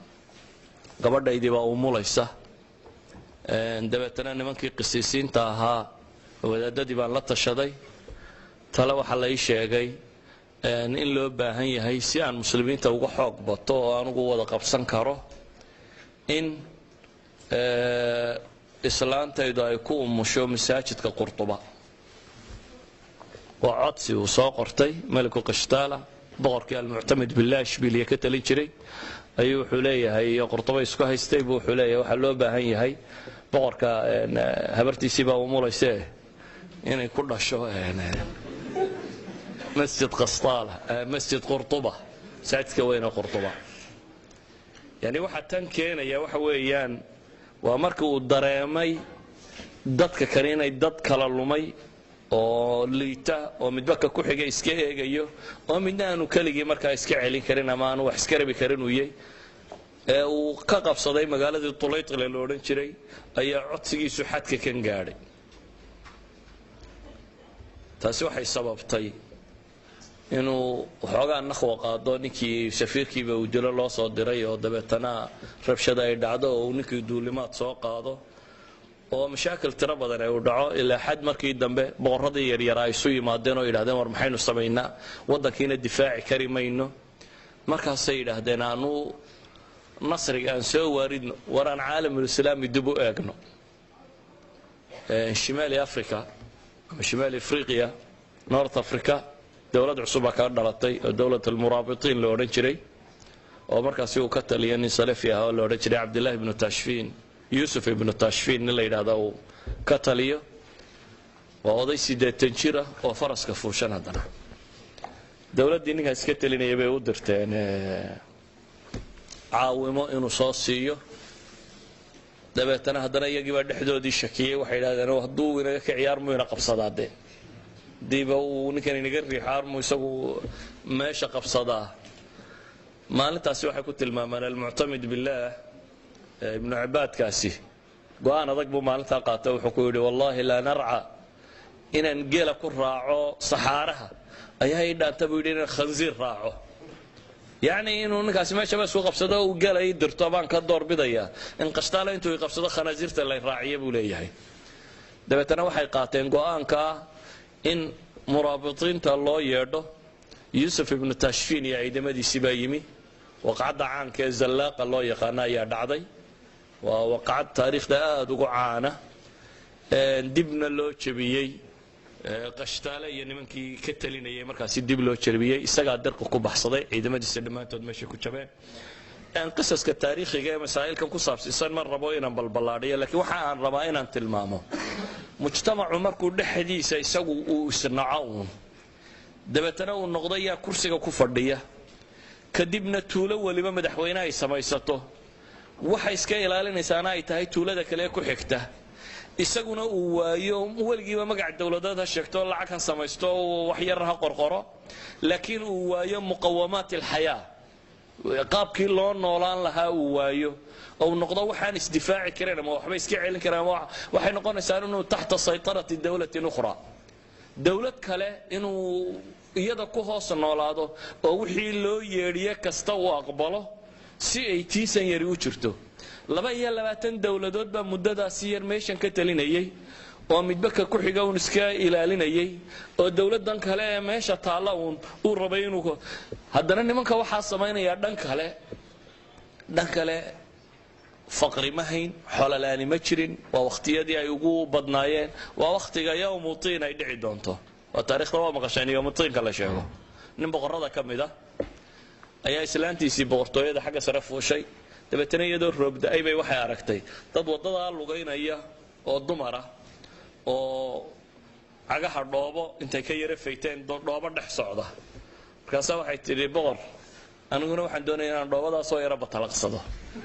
gabadhaydii baa umulaysa. Dabeetana nimankii qisiisiinta ahaa, wadaadadii baan la tashaday. Tale waxaa la ii sheegay in loo baahan yahay, si aan muslimiinta uga xoog bato oo anugu wada qabsan karo, in islaantaydu ay ku umusho masaajidka Qurtuba. Waa codsi uu soo qortay meliku Qishtaala. Boqorkii Almuctamid Billah Ishbiliya ka talin jiray ayuu wuxuu leeyahay, iyo Qurtuba isku haystay buu wuxuu leeyahay waxaa loo baahan yahay boqorka habartiisii baa umulayse inay ku dhasho masjid Qastaala, masjid Qurtuba, masaajidka weyne Qurtuba. Yani waxaa tan keenaya waxa weeyaan waa marka uu dareemay dadka kale inay dad kala lumay oo liita oo midba ka ku xiga iska eegayo oo midna aanu keligii markaa iska celin karin ama aanu wax iska rabi karin uu yahay ee uu ka qabsaday magaaladii Tulaytile la odhan jiray ayaa codsigiisu xadka kan gaadhay. Taasi waxay sababtay inuu waxoogaa nakhwa qaado ninkii safiirkiiba uu dilo loo soo diray, oo dabeetana rabshada ay dhacdo oo uu ninkii duulimaad soo qaado oo mashaakil tiro badan ay u dhaco, ilaa xad markii dambe boqorradii yaryaraa ay isu yimaadeen oo yidhahdeen, war maxaynu samaynaa? Waddankiina difaaci kari mayno. Markaasay yidhaahdeen, aanu nasriga aan soo waaridno, war aan caalamulislaami dib u eegno. Shimaali Africa ama Shimaali Afriqiya, North Africa, dowlad cusub baa kaga dhalatay oo dowlad Almuraabitiin la odhan jiray, oo markaasi uu ka taliya nin salafi ah oo la odhan jiray Cabdillahi ibnu Tashfiin, Yuusuf ibnu Tashfiin nin la yidhahda uu ka taliyo. Waa oday 80 jir ah oo faraska fuushan. Haddana dowladdii ninkaas ka talinaya bay u dirteen caawimo inuu soo siiyo. Dabeetana haddana iyagii baa dhexdoodii shakiyey. Waxay yidhahdeen, hadduu inaga kiciyo armuu ina qabsadaa, dee hadiiba uu ninkan inaga riixo armuu isagu meesha qabsadaa. Maalintaasi waxay ku tilmaamaan Almuctamid Billaah Ibnu Cibaadkaasi go'aan adag buu maalintaa qaatay. Wuxuu ku yidhi, wallaahi laa narca, inaan geela ku raaco saxaaraha ayaa ii dhaanta, buu yidhi, inaan khansiir raaco. Yacni inuu ninkaasi meeshaba isku qabsado uu geela ii dirto baan ka doorbidayaa in Qashtaale intuu i qabsado khanaasiirta lay raaciyo, buu leeyahay. Dabeetana waxay qaateen go'aankaa in muraabitiinta loo yeedho. Yuusuf ibnu Tashfiin iyo ciidamadiisii baa yimi. Waqcadda caanka ee Zallaaqa loo yaqaano ayaa dhacday. Waa waqcad taariikhda aada ugu caana, dibna loo jebiyey Qashtaale iyo nimankii ka talinayay. Markaasi dib loo jebiyey, isagaa dirqa ku baxsaday, ciidamadiisa dhammaantood meeshay ku jabeen. Qisaska taariikhiga ee masaa'ilkan ku saabsiisan ma rabo inaan balballaadhiyo, laakiin waxa aan rabaa inaan tilmaamo mujtamacu markuu dhexdiisa isagu uu isnaco uun, dabeetana uu noqdo yaa kursiga ku fadhiya, kadibna tuulo weliba madaxweyne ay samaysato, waxa iska ilaalinaysaana ay tahay tuulada kale ee ku xigta, isaguna uu waayo weligiiba magac dowladeed ha sheegto, lacag ha samaysto, wax yar ha qorqoro, laakiin uu waayo muqawamaat alxayaa, qaabkii loo noolaan lahaa uu waayo, ou noqdo waxaan isdifaaci karin ama waxba iska celin karin, ama waxay noqonaysaa inuu taxta saytarati dowlatin ukhra, dowlad kale inuu iyada ku hoos noolaado oo wixii loo yeedhiye kasta uu aqbalo si ay tiisan yari u jirto. 22 dowladood baa muddadaasi yar meeshan ka talinayay oo midba ka ku xiga uun iska ilaalinayay, oo dowladdan kale ee meesha taalla uun uu rabay inuu haddana nimanka waxaa samaynayaa. Dhan kale faqri ma hayn, xololaani ma jirin. Waa wakhtiyadii ay ugu badnaayeen. Waa wakhtiga Yowmu Tiin ay dhici doonto. Waa taarikhda waa maqasheen Yowmu Tiinka la sheego. Nin boqorrada ka mid ah ayaa islaantiisii boqortooyada xagga sare fuushay. Dabeetana iyadoo roob da'ay bay waxay aragtay dad waddadaa lugaynaya oo dumar ah oo cagaha dhoobo intay ka yara fayteen dhoobo dhex socda. Markaasaa waxay tidhi, boqor, aniguna waxaan doonaya inaan dhoobadaasoo yara batalaqsado,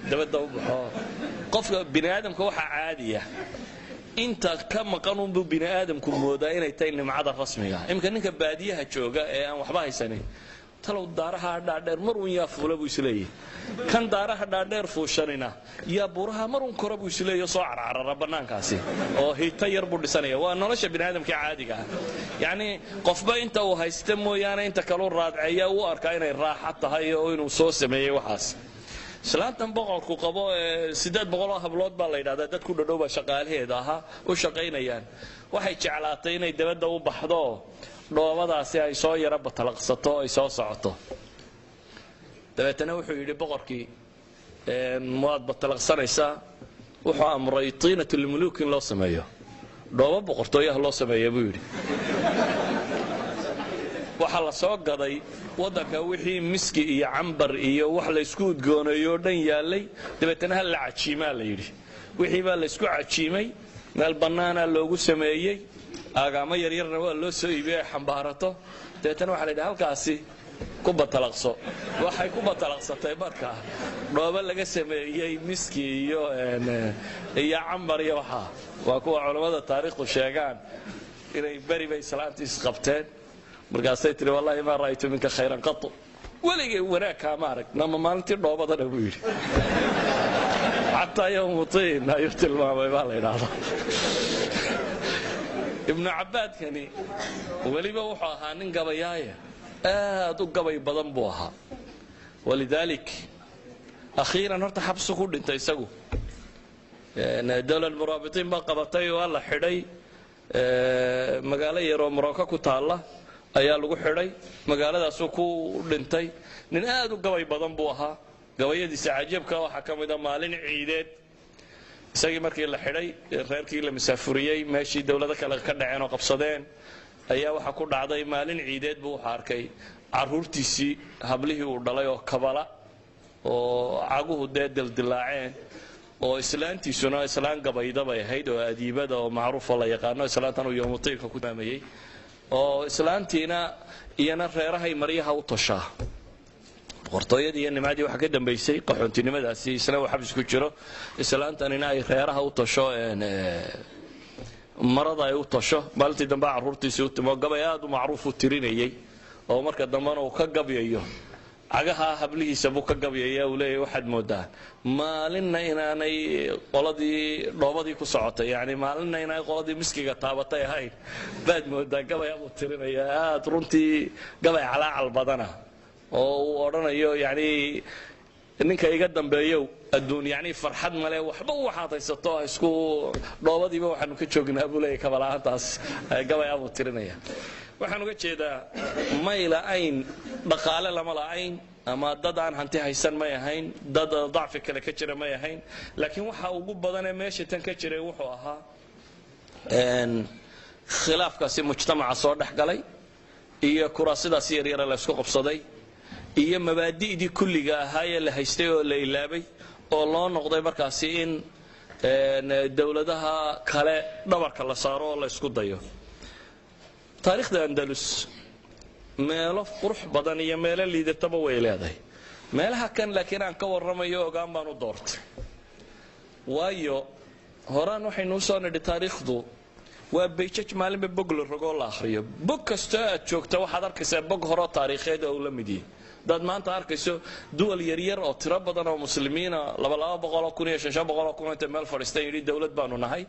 dabadda u baxo. Qofka bini aadamka waxaa caadiya inta ka maqan unbuu bini aadamku moodaa inay tahay nimcada rasmiga. Iminka ninka baadiyaha jooga ee aan waxba haysanin Talow daaraha dhaadheer mar uun yaa fuula buu isleeyahy. Kan daaraha dhaadheer fuushanina yaa buuraha mar uun kora buu isleeyahy, soo carcarara bannaankaasi oo hita yar buu dhisanaya. Waa nolosha bini aadamka caadiga ah, yacni qofba inta uu haysta mooyaane inta kaleu raadceeya u arkaa inay raaxa tahay oo inuu soo sameeyey waxaas. Islaantan boqorku qabo ee 800 oo hablood baa la yidhahdaa dad ku dhadhow baa shaqaalaheeda ahaa u shaqaynayaan, waxay jeclaatay inay dabadda u baxdo, dhoobadaasi ay soo yara batalaqsato, ay soo socoto. Dabeetana wuxuu yidhi boqorkii, "Waad batalaqsanaysaa." Wuxuu amray طينة الملوك in loo sameeyo, dhoobo boqortooyaha loo sameeya buu yidhi. Waxaa la soo gaday waddanka wixii miski iyo cambar iyo wax laysku udgooneeyo o dhan yaallay. Dabeetana ha la cajiimaa la yidhi. Wixii baa laysku cajiimay, meel bannaana loogu sameeyey, aagaamo yaryarna waa loo soo iibiyey ay xambaarato. Dabeetana waxa la yidhi, "Halkaasi ku batalaqso." Waxay ku batalaqsatay markaa dhoobo laga sameeyey miski iyo cambar iyo waxaa. Waa kuwa culammada taariikhdu sheegaan inay beri bay islaantii isqabteen. Markaasay tihi, "Wallahi ما رأيت منك خيرا قط, weligay wanaag kaama arag nama maalintii dhoobadana," buu yidhi. حتى يوم طين ayuu tilmaamay baa la yidhaahdaa. Ibnu cabbaadkani weliba wuxuu ahaa nin gabayaaya, aad u gabay badan buu ahaa. ولذلك akhiiran horta xabsu ku dhintay isagu. Dowlad muraabitiin baa qabatay, waa la xidhay. Magaalo yaroo Morocco ku taalla ayaa lagu xidhay, magaaladaasuu ku dhintay. Nin aad u gabay badan buu ahaa. Gabayadiisa cajabka waxaa ka mida maalin ciideed isagii markii la xidhay, reerkii la masaafuriyey, meeshii dowlado kale ka dhaceen oo qabsadeen, ayaa waxaa ku dhacday maalin ciideed buu wuxuu arkay carruurtiisii, hablihii uu dhalay oo kabala oo caguhu dee dildilaaceen, oo islaantiisuna islaan gabayda bay ahayd oo adiibada oo macruufa la yaqaano, islaantan uu yoomutiinka ku maamayey, oo islaantiina iyana reerahay maryaha u toshaa. Boqortooyadii iyo nimcadii waxaa ka dambaysay qaxoontinimadaasi, isna uu xabsi ku jiro, islaantanina ay reeraha u tosho, marada ay u tosho. Maalintii dambe carruurtiisii u timo, gabay aad u macruuf u tirinayey oo marka dambena uu ka gabyayo cagaha hablihiisa buu ka gabyaya. Uu leeyahy, "Waxaad moodaa maalinna inaanay qoladii dhoobadii ku socotay, yani maalinna inaanay qoladii miskiga taabatay ahayn baad moodaa." Gabaya buu tirinaya aad runtii gabay calaacal badana oo uu odhanayo, yani ninka iga dambeeyow, adduun yani farxad male, waxba waxaad haysato isku dhoobadiiba waxaanu ka joognaa, buu leeyahy, kabala'aantaas. Gabaya buu tirinaya. Waxaan uga jeedaa, may la'ayn dhaqaale, lama la'ayn ama dad aan hanti haysan may ahayn, dad dacfi kale ka jira may ahayn, laakiin waxa ugu badanee meesha tan ka jiray wuxuu ahaa khilaafkaasi mujtamaca soo dhex galay iyo kuraasidaasi yaryare la ysku qabsaday iyo mabaadi'dii kulliga ahaa ee la haystay oo la ilaabay, oo loo noqday markaasi in dowladaha kale dhabarka la saaro oo la ysku dayo. Taariikhda Andalus meelo qurux badan iyo meelo liidataba way leedahay. Meelaha kan laakiin aan ka warramayo ogaan baan u doortay, waayo horaan waxaynu usoo nidhi taariikhdu waa bayjaj maalinba bog la rogoo la akhriyo. Bog kastoo aad joogta waxaad arkaysaa bog horoo taariikheed oo uu la mid yahay. Hadaad maanta arkayso duwal yaryar oo tiro badan oo muslimiina, 200-200 kun iyo 500-500 kun, intay meel fadhiisteen yidhi dowlad baanu nahay.